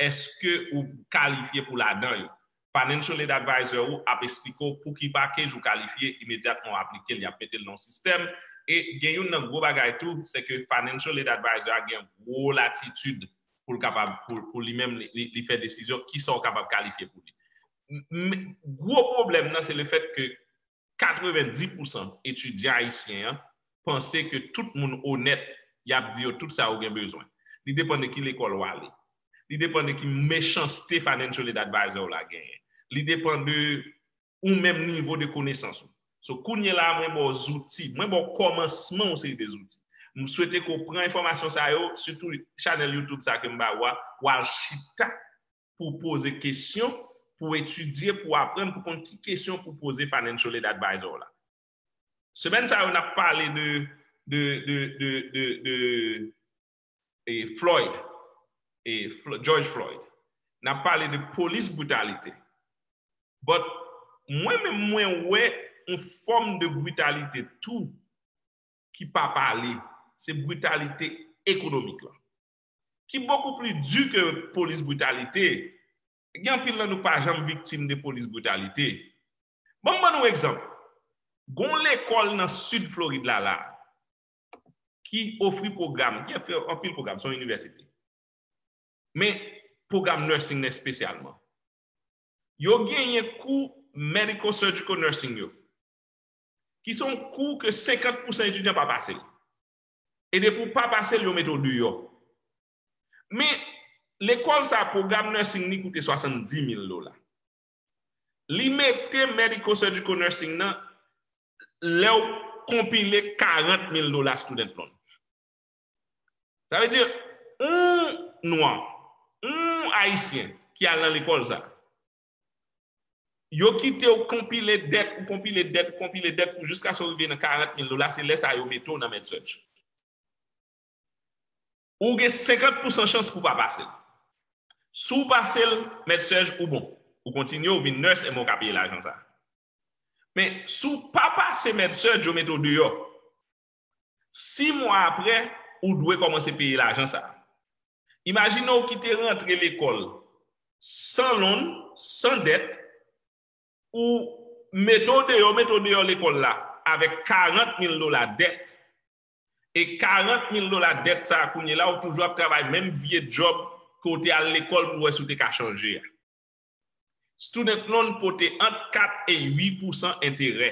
èske ou kalifye pou ladan yo. Financial aid advisor ou ap eksplike w pou ki package ou kalifye imedyatman w aplike l, y ap mete l nan yon sistèm. E gen youn nan gwo bagay tou, se ke financial aid advisor a gen gwo latitid pou l kapab, pou, pou li menm, li, li, li fè desizyon kisa w kapab kalifye pou li. M, m, gwo pwoblèm nan, se le fèt ke katrevenndis pousan etidyan ayisyen an panse ke tout moun onèt, y ap di yo tout sa ou gen bezwen. Li depann de ki lekòl w ale. Li depann de ki mechanste financial aid advisor w la genyen. Li depann de ou menm nivo de konesans ou. So, kounye la, mwen ba w zouti, mwen ba w kòmansman yon seri de zouti. M swete ke w pran enfòmasyon sa yo, sitou chanèl YouTube sa ke m ba ou a, w al chita pou w poze kesyon, pou w etidye, pou w aprann, pou w konn ki kesyon pou w poze financial aid advisor w la. Semèn sa yo, n ap pale de, de, de, de, de, de, e, Floyd, e, Flo-, George Floyd. N ap pale de polis britalite. But mwen menm, mwen wè yon fòm de britalite tou ki pa pale, se britalite ekonomik la. Ki bokou pli di ke polis britalite. Gen anpil nan nou pa janm viktim de polis britalite. Ban m ban nou egzanp. Gon lekòl nan sid Florid la, la, ki ofri pwogram, ki ofri anpil pwogram, se yon inivèsite. Men pwogram nursing nan espesyalman. Yo genyen kou medical surgical nursing yo, ki se yon kou ke senkant pousan etidyan pa pase l. E depi w pa pase l, yo mete w deyò. Men, lekòl sa, pwogram nursing li koute swasanndis mil dola. Li mete medical surgical nursing nan lè w konpile karant mil dola student loan. Sa vle di, yon nwa, yon ayisyen ki al nan lekòl sa, yo kite w konpile dèt, ou konpile dèt, ou konpile dèt, pou jiskaske w rive nan karant mil dola, se lè sa yo mete w nan med-surg. Ou gen senkant pousan chans pou w pa pase l. Si w pase l, med-surg, ou bon. Ou kontinye, ou vin nurse, e men w ka peye lajan sa. Men, si w pa pase med-surg, yo mete w deyò. Sis mwa apre, ou dwe kòmanse peye lajan sa. Imajine w ki te rantre lekòl san loan, san dèt, ou mete w deyò, mete w deyò lekòl la avèk karant mil dola dèt. E karant mil dola dèt sa a, kounye la, ou toujou ap travay menm vye djòb ke w te al lekòl pou w wè si w te ka chanje a. Student loan pote ant kat e uit pousan enterè.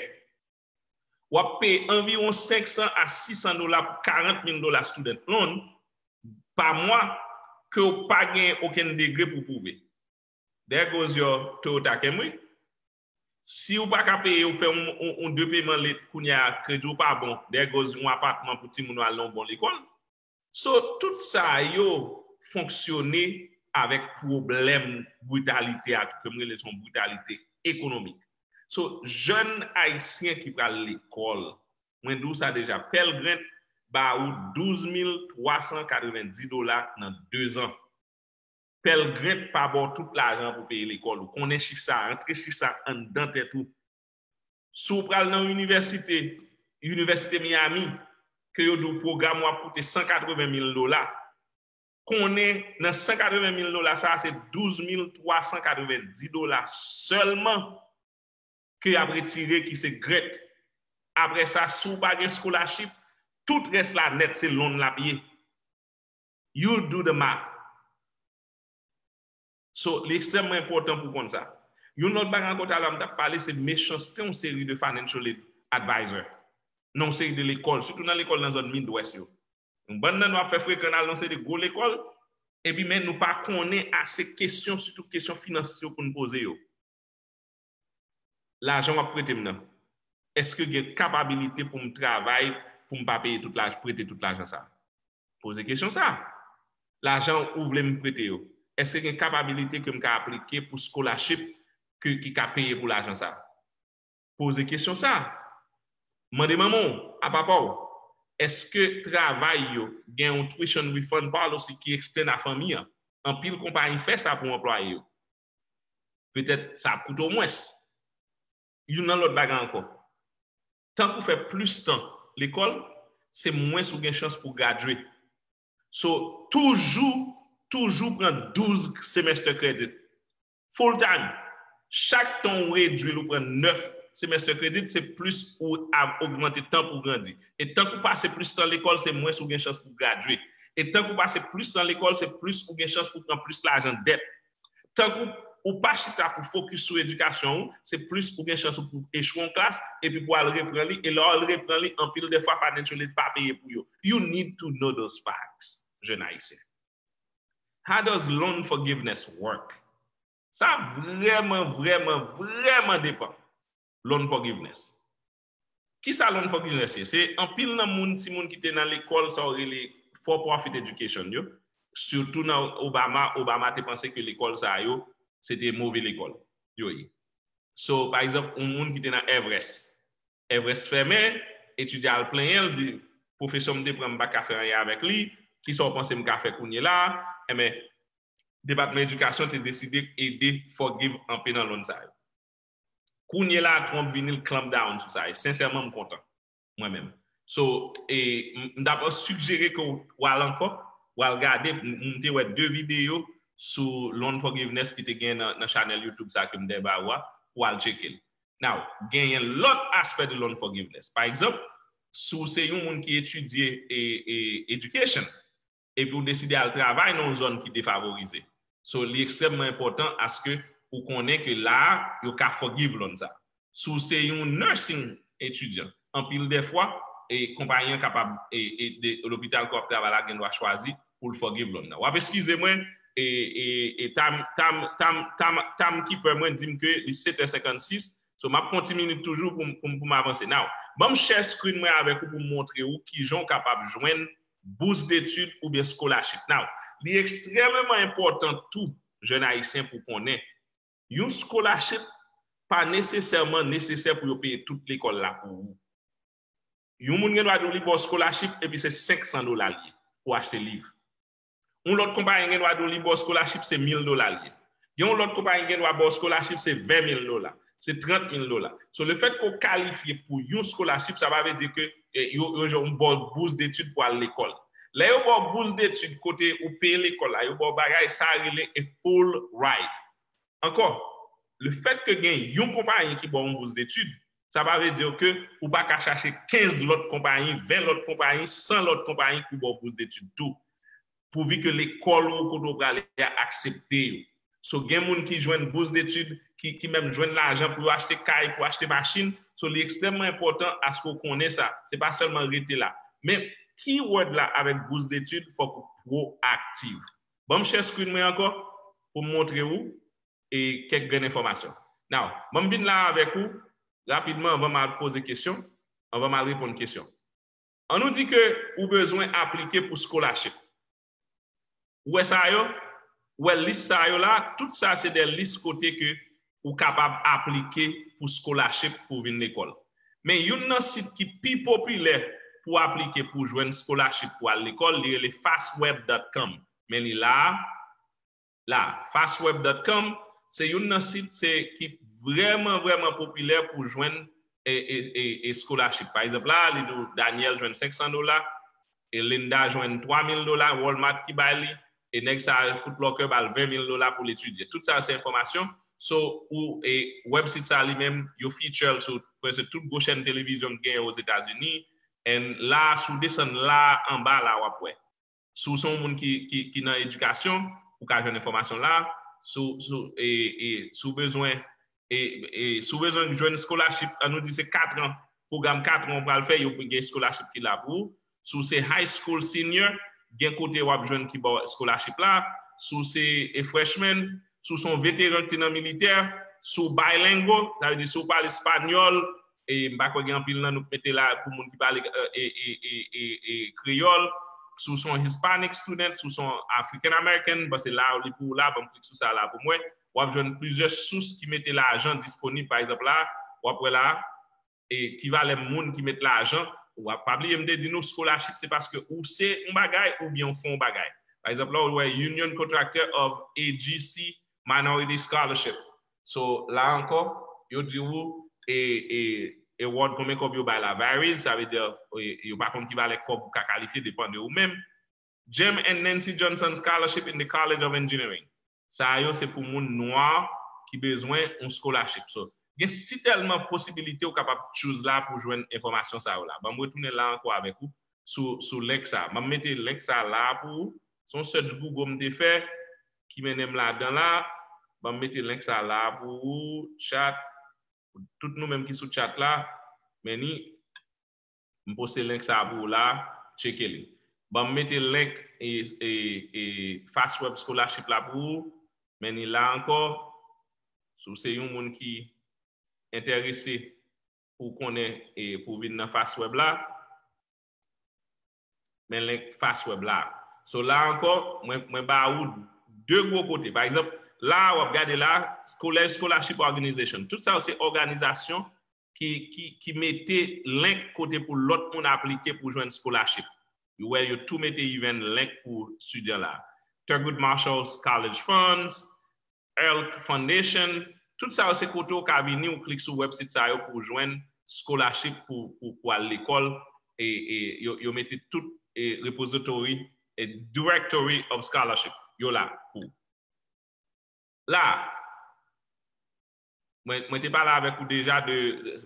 W ap peye anviwon senk san a sis san dola pou karant mil dola student loan pa mwa ke w pa gen okenn degre pou pwouve. There goes your Toyota Camry. Si w pa ka peye, ou fè yon, yon, yon de peman late, kounye a kredi w pa bon. There goes yon apatman pou timoun ou al nan yon bon lekòl. So, tout sa yo fonksyone avèk pwoblèm britalite a tou, ke m rele se yon britalite ekonomik. So, jèn ayisyen ki pral lekòl, mwen di w sa deja, Pell Grant ba ou douz mil twa san katrevenndis dola nan de zan. Pell Grant pa ba w tout lajan pou peye lekòl ou. Konnen chif sa, antre chif sa anndan tèt ou. Si w pral nan yon inivèsite, Inivèsite Miami, ke yo di w pwogram ou ap koute san katreven mil dola, konnen nan san katreven mil dola sa a, se douz mil twa san katrevenndis dola sèlman ke y ap retire, ki se grant. Apre sa, si w pa gen scholarship, tout rès la nèt se loan l ap ye. You do the math. So, li ekstrèmman enpòtan pou w konn sa. Yon lòt bagay ankò, talè a m t ap pale, se mechanste yon seri de financial aid advisor nan yon seri de lekòl, sitou nan lekòl nan zòn Midwest yo. Yon bann nan nou ap fè frekan al nan yon seri de gwo lekòl, epi men nou pa konnen ase kesyon, sitou kesyon finans yo pou n poze yo. Lajan w ap prete m nan, èske gen kapabilite pou m travay pou m pa peye tout laj, prete tout lajan sa a? Poze kesyon sa a. Lajan ou vle m prete yo, èske gen kapabilite ke m ka aplike pou scholarship ke, ki ka peye pou lajan sa a? Poze kesyon sa a. Mande manman w, a papa w, èske travay yo gen yon tuition refund policy ki extend a fanmi an? Anpil konpayi fè sa pou anplwaye yo. Petèt sa ap koute w mwens. Youn nan lòt bagay ankò. Tank ou fè plis tan lekòl, se mwens ou gen chans pou gradye. So, toujou, toujou pran douz semester credit. Full time. Chak tan ou redui l, ou pran nèf semester credit, se plis ou ap ogmante tan pou grandi. E tank ou pase plis tan lekòl, se mwens ou gen chans pou gradye. E tank ou pase plis tan lekòl, se plis ou gen chans pou pran plis lajan dèt. Tank ou, ou pa chita pou fokis sou edikasyon ou, se plis ou gen chans ou pou echwe yon klas, epi pou al repran li, e lè w al repran li, anpil de fwa, financially pa peye pou yo. You need to know those facts, jèn ayisyen. How does loan forgiveness work? Sa vrèman, vrèman, vrèman depan. Loan forgiveness. Kisa loan forgiveness ye? Se anpil nan moun, timoun ki te nan lekòl, sa yo rele for profit education yo. Sitou nan Obama, Obama te panse ke lekòl sa yo, se te move lekòl yo ye. So, pa egzanp, yon moun ki te nan Everest. Everest fèmen, etidyan al plenyen, l di, pwofesè m te pran, m pa ka fè anyen avèk li, kisa w panse m ka fè kounye la? Enben, Depatman Edikasyon te deside ede forgive anpe nan loan sa yo. Kounye la, Trump vini, l clamp down sou sa, e sensèman, m kontan, mwen menm. So, e, m, m t ap sijere ke w al ankò, w al gade, m, m te wè de videyo sou loan forgiveness ki te gen nan, nan chanèl YouTube sa ke m te ba ou a, pou w al tcheke l. Now, genyen lòt aspè de loan forgiveness. Pa egzanp, si w se yon moun ki etidye e, e, education, epi w deside al travay nan yon zòn ki defavorize. So, li ekstrèmman enpòtan aske ou konnen ke la a, yo ka forgive loan sa. Si w se yon nursing etidyan, anpil de fwa, e konpayi an kapab, e, e de, lopital ke w ap travay la gen dwa chwazi pou l forgive loan nan. W ap eskize mwen, e, e, e tam, tam, tam, tam, tam keeper mwen di m ke li sèt è senkannsis, so m ap pran ti minit toujou pou m, pou m, pou m avanse. Now, ban m share screen mwen avèk ou pou m montre ou kijan w kapab jwenn bous detid oubyen scholarship. Now, li ekstrèmeman enpòtan tou, jèn ayisyen, pou konnen, yon scholarship pa nesesèman nesesè pou yo peye tout lekòl la pou ou. Yon moun gen dwa di w li ba w scholarship epi se senk san dola l ye pou achte liv. Yon lòt konpayi gen dwa di w li ba w scholarship se mil dola l ye. Gen yon lòt konpayi gen dwa ba w scholarship se ven mil dola, se trant mil dola. So, lefètke w kalifye pou yon scholarship, sa pa vle di ke, eh, yo, yo, yo ba w bous detid pou al lekòl. Lè yo ba w bous detid kote ou peye lekòl la, yo ba w bagay, sa rele a full ride. Ankò, lefètke gen yon konpayi ki ba w yon bous detid, sa pa vle di ke ou pa ka chache kenz lòt konpayi, ven lòt konpayi, san lòt konpayi pou ba w bous detid tou. Pouvi ke lekòl ou kote w prale a aksepte yo. So, gen moun ki jwenn bous detid, ki, ki menm jwenn lajan pou yo achte kay, pou achte machin. So, li ekstrèmman enpòtan aske w konnen sa. Se pa sèlman rete la. Men, keyword la avèk bous detid, fòk ou pwoaktif. Ban m share screen mwen ankò pou m montre ou e kèk grenn enfòmasyon. Now, ban m vin la avèk ou rapidman anvan m al poze kesyon, anvan m al reponn kesyon. An nou di ke ou bezwen aplike pou scholarship. Ou wè sa yo? Ou wè lis sa yo la? Tout sa se de lis kote ke ou kapab aplike pou scholarship pou vin lekòl. Men youn nan sit ki pi popilè pou aplike pou jwenn scholarship pou al lekòl, li rele fastweb dot com. Men li la, la, fastweb dot com, se youn nan sit se, ki vrèman, vrèman popilè pou jwenn e, e, e, e scholarship. Pa egzanp, la, li di w Daniel jwenn senk san dola, e Linda jwenn twa mil dola, Walmart ki bay li, e nèg sa, Foot Locker ba l ven mil dola pou l etidye. Tout sa se enfòmasyon. So, ou, e website sa li menm, yo feature l sou prèske tout gwo chèn televizyon ki genyen Ozetazini. And la, si w desann la, anba la, w ap wè. Si w se yon moun ki, ki, ki nan edikasyon, ou ka jwenn enfòmasyon la. Si w, si w, e, e, si w bezwen, e, e, si w bezwen jwenn scholarship, an nou di se kat an, pwogram katran w pral fè, yo gen scholarship ki la pou ou. Si w se high school senior, gen kote w ap jwenn ki ba w scholarship la. Si w se e freshman, si w se yon veteran ki te nan militè, si w bilingual, sa vle di si w pale espanyòl, e m pa kwè gen anpil nan nou k mete la pou moun ki pale e, e, e, e, e kreyòl, si w se yon Hispanic student, si w se yon African American, m panse la li pou w la, ban m klik sou sa la pou m wè. W ap jwenn plizyè sous ki mete lajan disponib, pa egzanp la, w ap wè la, e ki valè moun ki met lajan. W ap pa bliye m te di nou scholarship se paske ou se yon bagay oubyen w fè yon bagay. Pa egzanp la, w wè Union Contractor of A G C Minority Scholarship. So, la ankò, yo di ou e, e, award konbyen kòb yo bay la varies, sa vle di e, yo pa konn ki valè kòb ou ka kalifye, depann de ou menm. Jim and Nancy Johnson Scholarship in the College of Engineering. Sa yo se pou moun nwa ki bezwen yon scholarship. So, gen sitèlman posibilite ou kapab choose la pou jwenn enfòmasyon sa yo la. Ban m retounen la ankò avèk ou sou, sou link sa. Ban m mete link sa la pou ou. Se yon search Google m te fè ki mennen m ladan la. Ban m mete link sa la pou ou. Chat. Tout nou menm ki sou chat la, men ni M poste link sa pou ou la, tcheke li. Ban m mete link e, e, e FastWeb Scholarship la pou ou. Men ni la ankò, si w se yon moun ki enterese pou w konnen e pou w vin nan FastWeb la, men link FastWeb la. So la ankò, mwen, mwen ba ou de gwo kote. Pa egzanp, la w ap gade la, College Scholarship Organization. Tout sa yo se òganizasyon ki, ki, ki mete link kote pou lòt moun aplike pou jwenn scholarship. Ou wè, yo tou mete even link pou estidyan la. Thurgood Marshall College Funds, Elk Foundation, tout sa yo se kote w ka vini, ou klik sou website sa yo pou w jwenn scholarship pou, pou, pou al lekòl. E, e yo, yo mete tout e repository, e directory of scholarship, yo la pou ou. La, mwen, mwen te pale avèk ou deja de,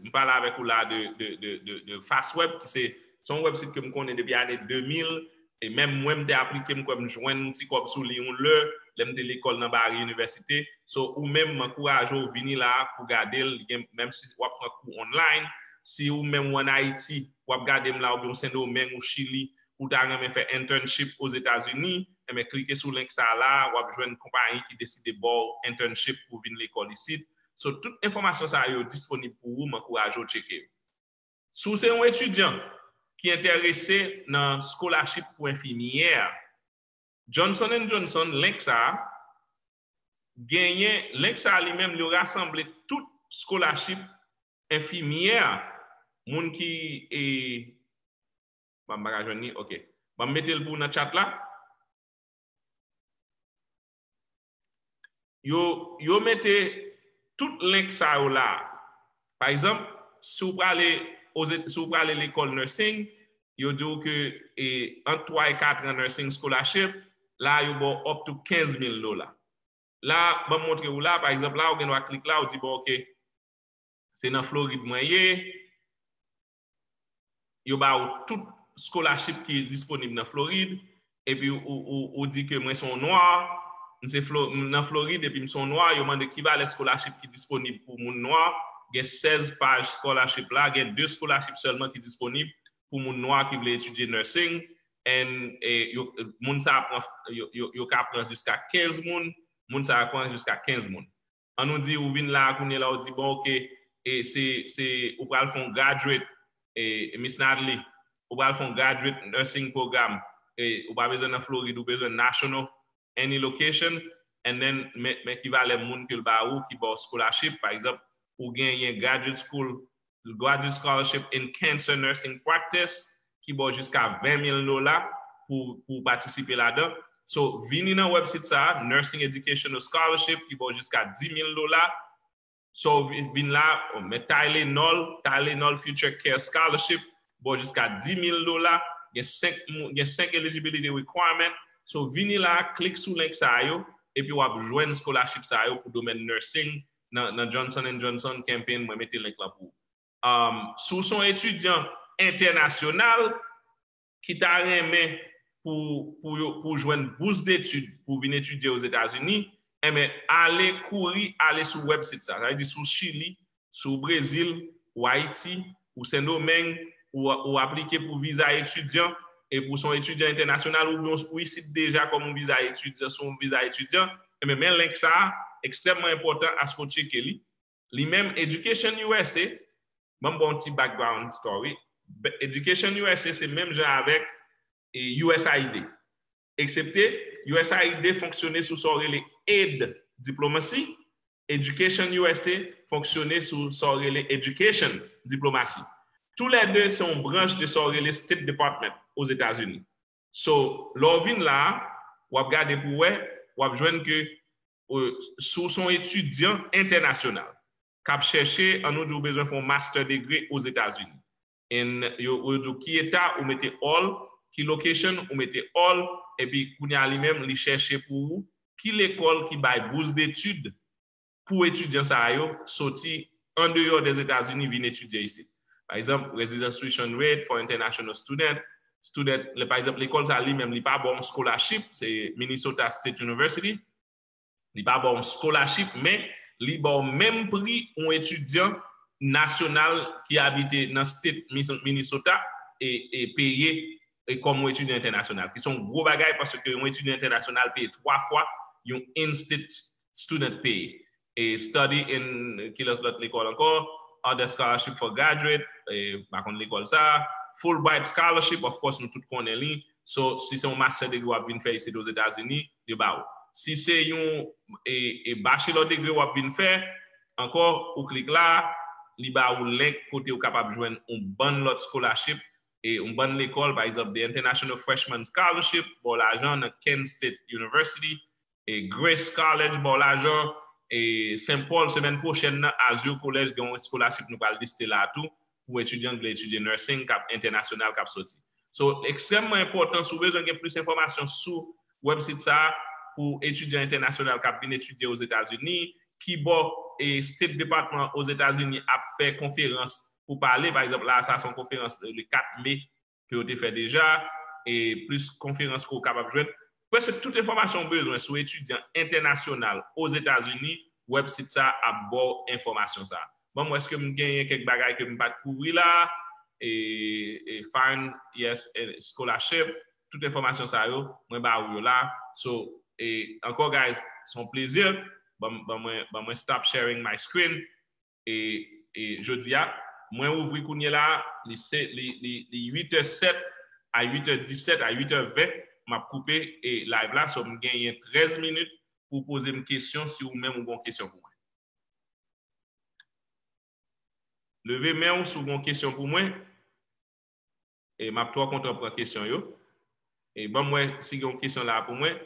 m pale avèk ou la de, de, de, de, de FastWeb, ki se, se yon website ke m konnen depi ane de mil, e menm mwen m te aplike, m kwè m jwenn yon ti kòb sou li yon lè, lè m te lekòl nan Barry University. So, ou menm, m ankouraje w vini la pou gade l, gen, menm si w ap pran kou online, si ou menm ou ann Ayiti, w ap gade m la, oubyen w Sendomeng, ou Chili, ou ta renmen fè internship Ozetazini, enben klike sou link sa la, w ap jwenn konpayi ki deside ba w internship pou w vin lekòl isit. So, tout enfòmasyon sa yo disponib pou ou, m ankouraje w tcheke yo. Si w se yon etidyan ki enterese nan scholarship pou enfimyè, Johnson and Johnson, link sa a, genyen, link sa a li menm, li rasanble tout scholarship enfimyè, moun ki, e, bon, m pa ka jwenn li, ok. Ban m mete l pou w nan chat la. Yo, yo mete tout link sa yo la. Pa egzanp, si w prale, oze- si w prale lekòl nursing, yo di w ke e, ant twa e kat an nursing scholarship, la yo ba w up to kenz mil dola. La, ban m montre w la, pa egzanp, la, ou gen dwa klik la, ou di, bon, ok, se nan Florid mwen ye, yo ba ou tout scholarship ki disponib nan Florid, epi ou, ou, ou di ke mwen se yon nwa, m se Flo, m nan Florid, epi m se yon nwa, yo mande ki valè scholarship ki disponib pou moun nwa, gen sèz paj scholarship la, gen de scholarship sèlman ki disponib pou moun nwa ki vle etidye nursing, and e, yo, moun sa a pran, yo, yo, yo ka pran jiska kenz moun, moun sa a pran jiska kenz moun. An nou di ou vin la a kounye la, ou di, bon, ok, e se, se, ou pral fè yon graduate, e, Miss Natalie, ou pral fè yon graduate nursing program, e, ou pa bezwen nan Florid, ou bezwen national, any location, and then, men, men ki valè moun ke l ba ou, ki ba w scholarship, pa egzanp, ou genyen graduate school, graduate scholarship in cancer nursing practice, ki ba w jiska ven mil dola pou, pou w patisipe ladan. So, vini nan website sa a, Nursing Educational Scholarship, ki ba w jiska dis mil dola. So, vin, vin la, men Tylenol, Tylenol Future Care Scholarship, ba w jiska dis mil dola. Gen senk, mou- gen senk eligibility requirement. So, vini la, klik sou link sa yo, epi w ap jwenn scholarship sa yo pou domèn nursing nan, nan Johnson and Johnson campaign, mwen mete link lan pou ou. Um, si w se yon etidyan entènasyonal ki ta renmen pou, pou, yo, pou jwenn bous detid pou vin etidye Ozetazini, enben, ale kouri, ale sou website sa. Sa vle di si w Chili, si w Brezil, ou Ayiti, ou Sendomeng, ou, ou aplike pou viza etidyan, e pou se yon etidyan entènasyonal, oubyen ou isit deja kòm yon viza etidyan, sou yon viza etidyan, e men, men link sa a, ekstrèmman enpòtan aske w tcheke li. Li menm, Education U S A, ban m ba w yon ti background story. Education U S A se menm jan avèk e, U S A I D. Eksepte, U S A I D fonksyone sou sa w rele aid diplomacy, Education U S A fonksyone sou sa w rele education diplomacy. Toulède se yon branch de sa w rele State Department Ozetazini. So, lè w vin la a, w ap gade pou w wè, w ap jwenn ke, e, si w se yon etidyan entènasyonal k ap chèche, an nou di w bezwen fè yon master degree Ozetazini. And yo, yo di w ki eta ou mete all, ki location ou mete all, epi kounye a li menm, li chèche pou ou ki lekòl ki bay bous detid pou etidyan sa a yo soti andeyò dèzetazini vin etidye isit. Pa egzanp, residence tuition rate for international student, student, le, pa egzanp, lekòl sa a li menm, li pa ba w yon scholarship, se Minnesota State University, li pa ba w yon scholarship, men li ba w menm pri yon etidyan nasyonal ki abite nan state Mis-, Minnesota e, e peye e kòm yon etidyan entènasyonal, ki se yon gwo bagay paske yon etidyan entènasyonal peye twa fwa yon in-state student peye. E study in, ki lòt, lòt lekòl ankò, other scholarship for graduate, e, pa konn lekòl sa, Fulbright scholarship, of course, nou tout konnen li. So, si se yon master degree w ap vin fè isit Ozetazini, yo ba ou. Si se yon, e, e bachelor degree w ap vin fè, ankò, ou klik la, li ba ou link kote ou kapab jwenn yon bann lòt scholarship, e yon bann lekòl, pa egzanp, the International Freshman Scholarship, ba w lajan nan Kent State University, e Grace College, ba w lajan, e Saint Paul, semèn pwochèn nan, Azure College, gen yon scholarship nou pral liste la tou, pou etidyan k vle etidye nursing, k ap entènasyonal, k ap soti. So, ekstrèmman enpòtan, si w bezwen gen plis enfòmasyon sou website sa a, pou etidyan entènasyonal k ap vin etidye Ozetazini, ki bò, e, State Department Ozetazini ap fè konferans pou pale. Pa egzanp, la, sa se yon konferans le kat me ke yo te fè deja, e plis konferans ke w kapab jwenn. Prèske tout enfòmasyon w bezwen sou etidyan entènasyonal Ozetazini, website sa a ap ba w enfòmasyon sa a. Ban m wè èske m genyen kèk bagay ke m pa t kouvri la, e, e find, yes, e scholarship, tout enfòmasyon sa yo, mwen ba ou yo la. So, e ankò, guys, se yon plezi. Ban, ban mwen, ban mwen stop sharing my screen. E, e jodi a, mwen ouvri kounye la, li se, li, li, li uit è sèt, a uit è disèt, a uit è ven, m ap koupe, e, live la. So, m genyen trèz minit pou w poze m kesyon si ou menm ou gen yon kesyon pou mwen. Leve men w si w gen yon kesyon pou mwen. E m ap twò kontan pran kesyon yo. E ban m wè si gen yon kesyon la pou mwen.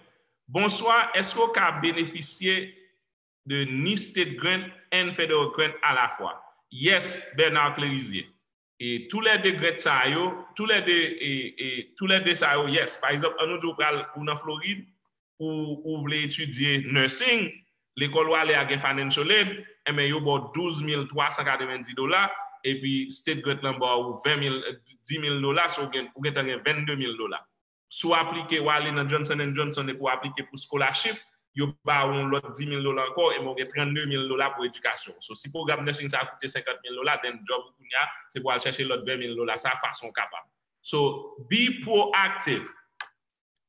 Bonswa, èske w ka benefisye de ni state grant and federal grant à la fois? Yes, Bernard Clerizier. E toulède grant sa yo, toulède, e, e toulède sa yo, yes. Pa egzanp, annou di w pral, ou nan Florid, ou, ou vle etidye nursing, lekòl w ale a gen financial aid, enben yo ba w douz mil twa san katrevenndis dola, epi state grant lan ba w ven mil, dis mil dola, so ou gen, ou gentan gen vennde mil dola. Si w aplike, w ale nan Johnson and Johnson epi w aplike pou scholarship, yo ba w yon lòt dis mil dola ankò, enben w gen trannde mil dola pou edikasyon. So, si pwogram nursing sa a koute senkant mil dola, then job ou kounye a, se pou w al chèche lòt ven mil dola sa a fason w kapab. So, be proactive.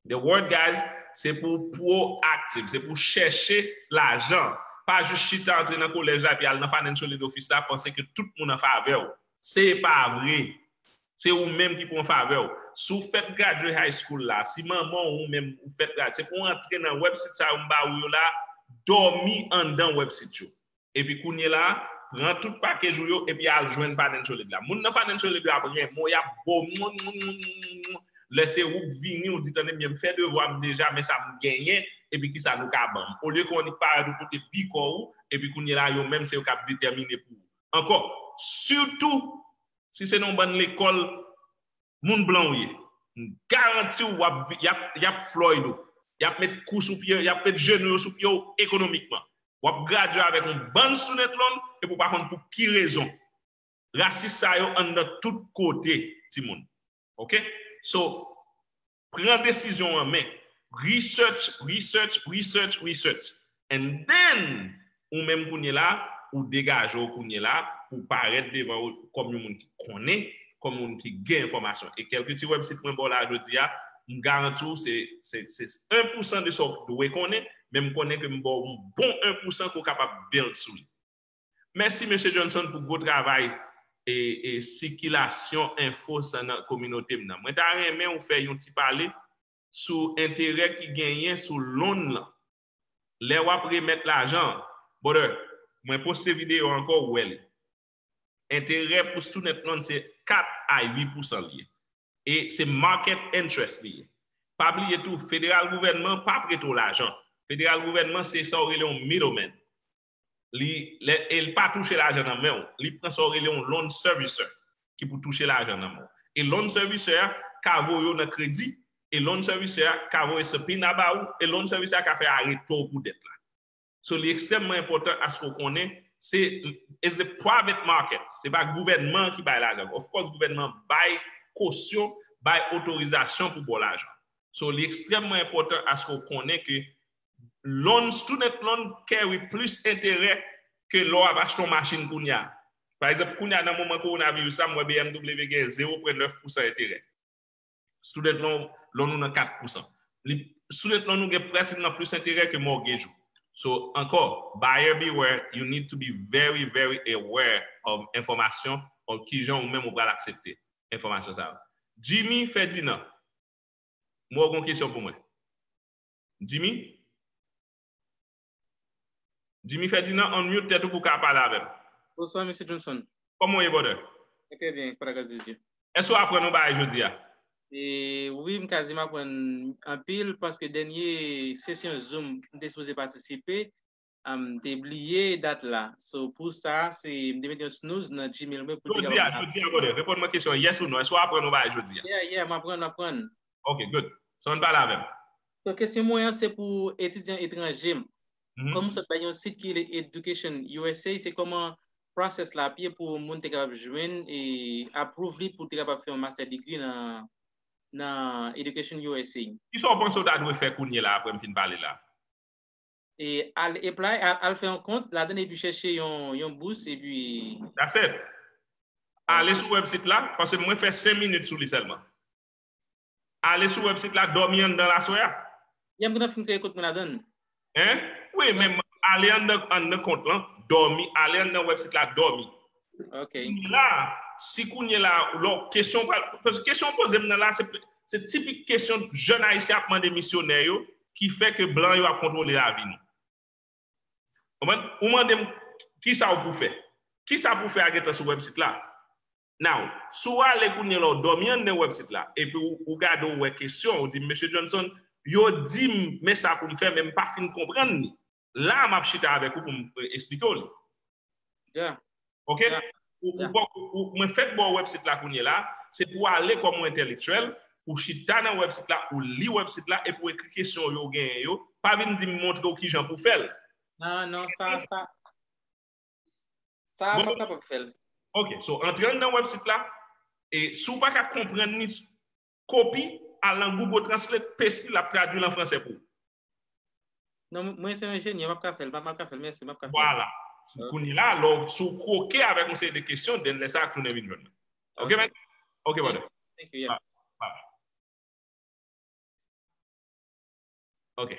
The word, guys, se pou w proactive, se pou w chèche lajan. Pa jis chita antre nan kolèj la epi al nan financial aid office la, panse ke tout moun an favè w. Se pa vre. Se ou menm ki pou an favè w. Si w fèk gradye high school la, si manman w ou menm ou fèk gradye, se pou w antre nan website sa yo m ba ou yo la, dòmi anndan website yo. Epi kounye la, pran tout package ou yo, epi al jwenn financial aid la. Moun nan financial aid yo ap renmen w, y ap ba w moun, moun, moun, moun, moun, moun. Lè se ou k vini, ou di, "Tande byen, m fè devwa m deja, men sa m genyen, epi kisa nou ka ban m?" Olye ke w annik parèt ou pote big kò ou, epi kounye la, yo menm se yo k ap detèmine pou ou. Ankò, sitou, si se nan yon bann lekòl, moun blan w ye, m garanti w, w ap, y ap, y ap Floyd ou. Y ap met kou sou pye, y ap met jenou yo sou pye w ekonomikman. W ap gradye avèk yon bann student loan, epi w pa konn pou ki rezon. Rasis sa yo anndan tout kote, timoun. Oke? So, pran desizyon w an men. Research, research, research, research. And then, ou menm kounye la, ou degaje w kounye la, ou parèt devan yo kòm yon moun ki konnen, kòm yon moun ki gen enfòmasyon. E kèlke ti website mwen ba w la jodi a, m garanti w se, se, se en pousan de sa w dwe konnen, men m konnen ke m ba w yon bon en pousan ke w kapab build sou li. Mèsi, mesye Johnson, pou gwo travay e, e sikilasyon enfo sa nan kominote m nan. Mwen ta renmen ou fè yon ti pale sou enterè ki genyen sou loan lan. Lè w ap remèt lajan, brother, mwen poste videyo ankò, ou wè li. Enterè pou student loan se kat a uit pousan li ye. E se market interest li ye. Pa bliye tou, federal gouvènman pa prete w lajan. Federal gouvènman se sa w rele yon middleman. Li, lè, e li pa touche lajan nan men w. Li pran sa w rele yon loan servicer ki pou touche lajan nan men w. E loan servicer a ka voye w nan kredi, e loan servicer a ka voye subpoena ba ou, e loan servicer a ka fè areto w pou dèt la. So, li ekstrèmman enpòtan aske w konnen, se, it's the private market. Se pa gouvènman ki bay lajan. Of course, gouvènman bay kosyon, bay otorizasyon pou ba w lajan. So, li ekstrèmman enpòtan aske w konnen ke loan, student loan carry plis enterè ke lè w ap achte yon machin kounye a. Pa egzanp, kounye a nan moman kowonaviris la, m wè B M W gen zewo pwen nèf pousan enterè. Student loan, loan ou nan kat pousan. Li, student loan ou gen prèskizman plis enterè ke mortgage ou. So, ankò, buyer beware, you need to be very, very aware of enfòmasyon, of kijan ou menm ou pral aksepte enfòmasyon sa yo. Jimmy Ferdinand, m wè w gen yon kesyon pou mwen. Jimmy? Jimmy Ferdinand, unmute tèt ou pou w ka pale avè m. Bonswa, mesye Johnson. Kòman w ye, brother? Mwen trè byen, pa la gras de Dye. Èske w aprann yon bagay jodi a? E, wi, m ka di m aprann anpil paske dènye sesyon Zoom m te sipoze patisipe, m te bliye dat la. So, pou sa, se, m te mete yon snooze nan Gmail mwen pou te kapab. Jodi a, jodi a, brother, reponn mwen kesyon an, yes ou no? Èske w aprann yon bagay jodi a? Yeah, yeah, m aprann, m aprann. Ok, good. So, ann pale avè m. So, kesyon mwen an, se pou etidyan etranje. Kòm ou sot bay yon sit ki rele Education U S A, se kòman process la ap ye pou moun te kapab jwenn e approve li pou te kapab fè yon master degree nan, nan Education U S A? Kisa w panse w ta dwe fè kounye la apre m fin pale la? E al apply, al, al fè yon kont ladan epi chèche yon, yon bous epi. That's it. Ale sou website la, paske mwen fè senk minit sou li sèlman. Ale sou website la, dòmi anndan l aswè a. Yeah, m gentan fin kreye kont mwen ladan l. Hein? Wi, men ale anndan, anndan kont lan, dòmi, ale anndan website la, dòmi. Ok. Kounye la, si kounye la, lò, kesyon pral, paske kesyon w poze m nan la, se, se tipik kesyon jèn ayisyen ap mande misyonè yo, ki fè ke blan yo ap kontwole lavi nou. Konprann? Ou mande m, kisa w pou fè? Kisa pou fè a gentan sou website la? Now, si w ale kounye la, w dòmi anndan website la, epi w, w gade, w wè kesyon, w di m, mesye Johnson, yo di m, men sa pou m fè, men m pa fin konprann li. La, m ap chita avèk ou pou m, eh, eksplike w li. Yeah. Ok? Yeah. Ou, ou, ou, ou, mwen fèk ba w website la kounye la, se pou w ale kòm yon entèlektyèl, ou chita nan website la, ou li website la, epi w ekri kesyon yo w genyen yo, pa vin di m montre w kijan pou fè l. Non, non, sa, sa, sa, m ap kapab fè l. Ok, so, antre anndan website la, e si w pa ka konprann li, kopi, al nan Google Translate, paste li, l ap tradui l an fransè pou ou. Non, mwen se yon enjenyè, m ap ka fè l, m ap, m ap ka fè l, mèsi, m ap ka fè l. Vwala. Ok. Kounye la, lè w, si w kwoke avèk yon seri de kesyon, then lè sa a tounen vin jwenn mwen. Ok, ok, man? Ok, brother. Thank you, yeah. Bye, bye. Ok.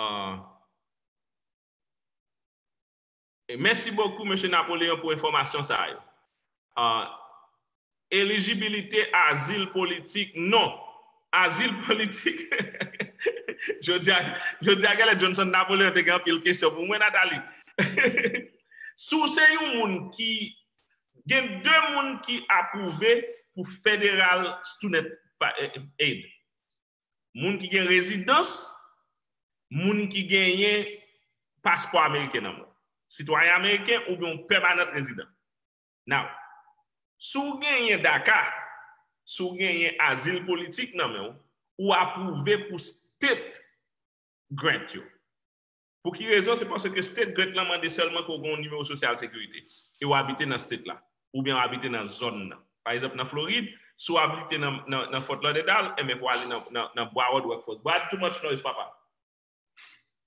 Uh, e mèsi bokou, mesye Napoleon, pou enfòmasyon sa yo. Uh, elijibilite azil politik, non. Azil politik. Jodi a, jodi a, genlè Johnson Napoleon te gen anpil kesyon pou mwen, Nathalie. Si w se yon moun ki, gen de moun ki apwouve pou federal student pa-, eh, aid. Moun ki gen rezidans, moun ki genyen paspò ameriken nan men w. Sitwayen ameriken oubyen yon pèmanant rezidan. Now, si w genyen DACA, si w genyen azil politik nan men w, ou apwouve pou state grant yo. Pou ki rezon? Se paske state grant lan mande sèlman ke w gen yon nimewo sosyal sekirite e w abite nan state la, oubyen w abite nan zòn nan. Pa egzanp, nan Florid, si w abite nan, nan, nan Fort Lauderdale, enben, pou w ale nan, nan, nan Broward Workforce. Brad, too much noise, papa.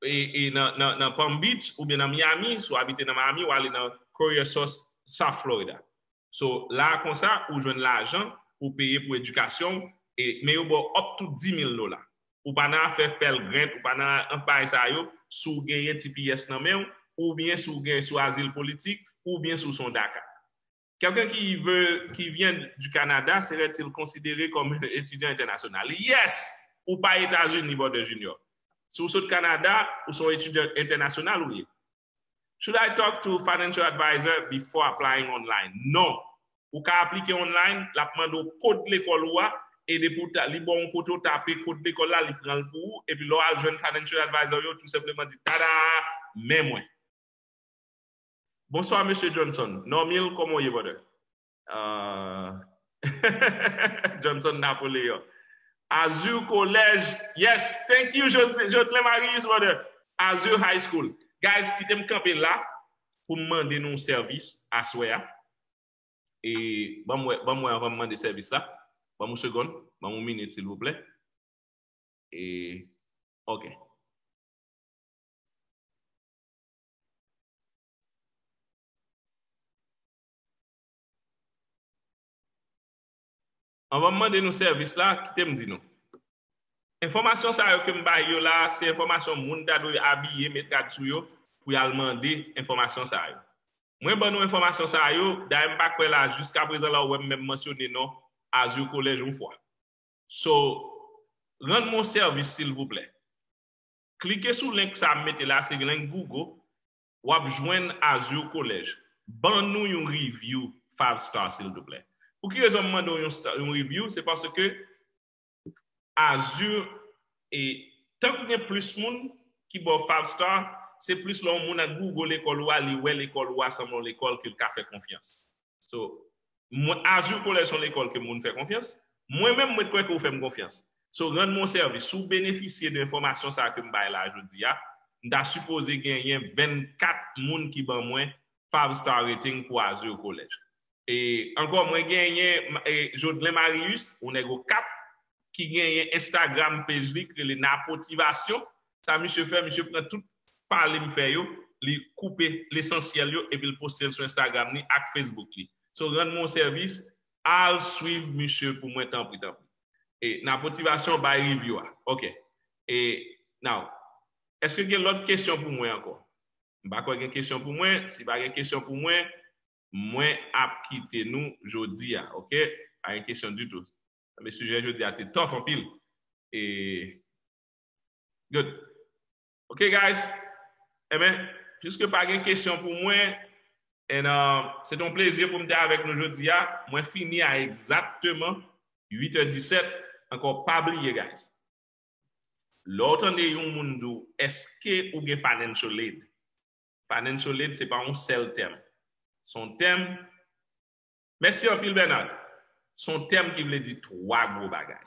E, e nan, nan, nan Palm Beach, oubyen nan Miami, si w abite nan Miami, w ale nan Career Source South Florida. So, la konsa, ou jwenn lajan pou peye pou edikasyon, e, men yo ba w up to dis mil dola. Ou pa nan afè Pell Grant, ou pa nan bagay sa yo, si w genyen T P S nan men w, oubyen si w gen sou azil politik, oubyen si w se yon DACA. Quelqu'un qui veut, qui vient du Canada serait-il considéré comme un étudiant international? Yes! Ou pa Etazini, Brother Junior. Si w sot Kanada, ou se yon etidyan entènasyonal ou ye. Should I talk to financial advisor before applying online? Non. Ou ka aplike online, l ap mande w kòd lekòl ou a, e depi w ta, li ba w yon kote w tape kòd lekòl la, li pran l pou ou, epi lè w al jwenn financial advisor yo, tou senpleman di, tada, men mwen. Bonsoir, Monsieur Johnson. Normil, kòman w ye, brother? Ah, Johnson Napoleon. Azur College. Yes, thank you, Jod-, Jodlin Marius, brother. Azur High School. Guys, kite m kanpe la pou m mande nou sèvis aswè a. E ban m wè, ban m wè anvan m mande sèvis la. Ban m yon segonn, ban m yon minit, silvouplè. E, ok. Anvan m mande nou sèvis la, kite m di nou. Enfòmasyon sa yo ke m bay yo la, se enfòmasyon moun ta dwe abiye, met rad sou yo, pou y al mande enfòmasyon sa yo. Mwen ban nou enfòmasyon sa yo, dayè m pa kwè la, jiskaprezan la, ou wè m menm mansyone non Azur College yon fwa. So, rann mwen yon sèvis, silvouplè. Klike sou link sa a m mete la, se link Google, w ap jwenn Azur College. Ban nou yon review five star, silvouplè. Pou ki rezon m mande w yon sta-, yon review? Se paske Azur, e, tankou gen plis moun ki ba w five star, se plis lè yon moun ap Google lekòl ou a, li wè lekòl ou a sanble yon lekòl ke l ka fè konfyans. So, mwen, Azur College se yon lekòl ke moun fè konfyans. Mwen menm, mwen kwè ke w fè m konfyans. So, rann mwen yon sèvis. Si w benefisye de enfòmasyon sa a ke m bay la jodi a, m ta sipoze genyen vennkat moun ki ban mwen five star rating pou Azur College. E ankò, mwen genyen, e, Jodelin Marius, yon nèg Okap, ki genyen Instagram page li, ki rele Napotivasyon. Sa misye fè, misye pran tout pale m fè yo, li koupe lesansyèl yo, epi l poste l sou Instagram li ak Facebook li. So, rann mwen yon sèvis, al swiv misye pou mwen, tanpri, tanpri. E Napotivasyon bay review a. Ok. E, now, èske gen lòt kesyon pou mwen ankò? M pa kwè gen kesyon pou mwen. Si pa gen kesyon pou mwen, mwen ap kite nou jodi a, ok? Pa gen kesyon ditou. Men sijè jodi a te tough anpil. E, good. Ok, guys. Enben, piske pa gen kesyon pou mwen, and, uh, se te yon plezi pou m te avèk nou jodi a. Mwen fini a egzakteman uit è disèt. Ankò, pa bliye, guys. Lè w tande yon moun di w, èske ou gen financial aid? Financial aid, se pa yon sèl tèm. Se yon tèm, mèsi anpil, Bernard. Se yon tèm ki vle di twa gwo bagay.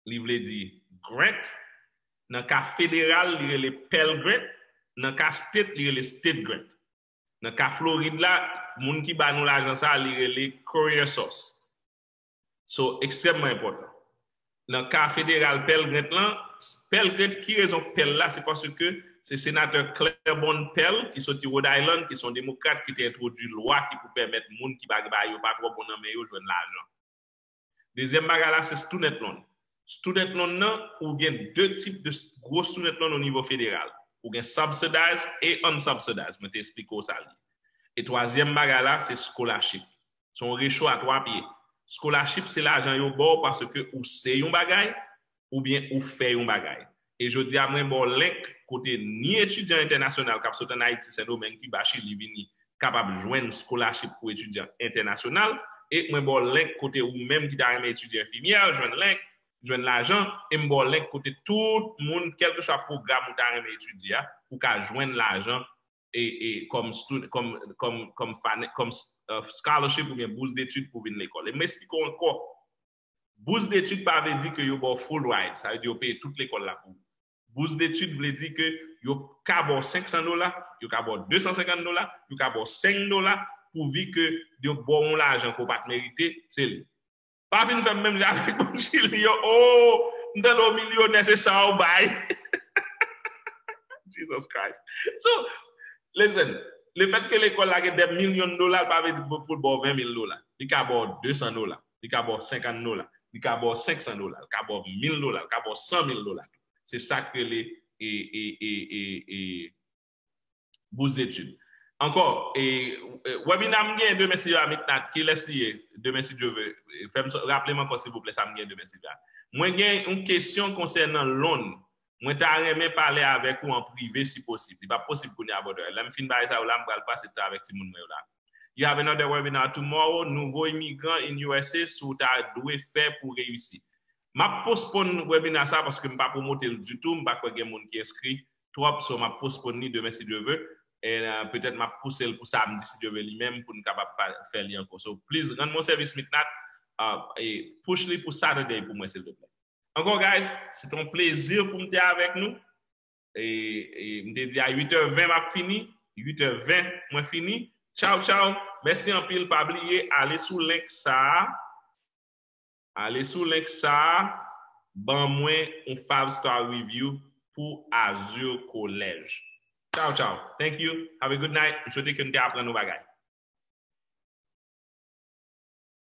Li vle di grant, nan ka federal, li rele Pell Grant, nan ka state, li rele State Grant. Nan ka Florid la, moun ki ba nou lajan sa a, li rele Career Source. So, ekstrèmman enpòtan. Nan ka federal Pell Grant lan, Pell Grant, ki rezon Pell la, se paske se senatè Cleburne Pell, ki soti Rhode Island, ki se yon demokrat, ki te entwodui lwa ki pou pèmèt moun ki pa gen bagay yo pa twò bon nan men yo jwenn lajan. Dezyèm bagay la, se student loan. Student loan nan, ou gen de tip de s-, gwo student loan o nivo federal. Ou gen subsidized e unsubsidized. Mwen te eksplike w sa l ye. E twazyèm bagay la, se scholarship. Se yon recho a twa pye. Scholarship, se lajan yo ba w paske ou se yon bagay, oubyen ou fè yon bagay. E jodi a, mwen ba w link kote ni etidyan entènasyonal k ap sot ann Ayiti, Sendomeng, Kiba, Chili, vini, kapab jwenn scholarship pou etidyan entènasyonal. E mwen ba w link kote ou menm ki ta renmen etidye enfimyè, jwenn link, jwenn lajan. E m ba w link kote tout moun, kèlkeswa pwogram ou ta renmen etidye a, ou ka jwenn lajan e, e kòm stud-, kòm, kòm, kòm fane-, kòm, uh, scholarship oubyen bous detid pou vin lekòl. E m eksplike w ankò, bous detid pa vle di ke yo ba w full ride, sa vle di yo peye tout lekòl la pou ou. Bous detid vle di ke yo ka ba w senk san dola, yo ka ba w de san senkant dola, yo ka ba w senk dola, pouvi ke yo ba w yon lajan ke w pa t merite, se li. Pa vin fè m menm jan avèk moun Chili yo. Oh, m tande w milyonè, se sa w bay. Jesus Christ. So, listen, Lefètke lekòl la gen dè milyon dola, l pa vle di pou l ba w ven mil dola. Li ka ba w de san dola, li ka ba w senkant dola, li ka ba w senk san dola, li ka ba w mil dola, li ka ba w san mil dola. Se sa k rele e, e, e, e, e, bourse d'études. Ankò, e, e, webina m gen demen si Dye vle, Mitnat, kilès li ye? Demen si Dye vle. Fè m raple m ankò, silvouplè, sa m gen demen si Dye vle. Mwen gen yon kesyon konsènan loan. Mwen ta renmen pale avèk ou an prive si posib. Li p ap posib kounye a, brother. Lè m fin bay sa yo la, m pral pase tan avèk timoun mwen yo la. You have another webinar tomorrow, nouvo imigran in U S A, sa w ta dwe fè pou reyisi. M ap postpone webinar sa paske m pa pwomote l ditou, m pa kwè gen moun ki enskri twòp, so m ap postpone li demen si Dye vle. E uh, petèt m ap pouse l pou samdi si Dye vle li menm pou n kapab fè li ankò. So please, rann mwen sèvis, Mitnat, uh, e push li pou Saturday pou mwen, silvouplè. Ankò, guys, se te yon plezi pou m te avèk nou. E, e m te di a uit è ven m ap fini. Uit è ven mwen fini. Tchaw, tchaw. Mèsi anpil. Pa bliye, ale sou link sa a. Ale sou link sa a. Ban mwen yon five star review pou Azur College. Tchaw, tchaw. Thank you. Have a good night. M swete ke n te aprann yon bagay.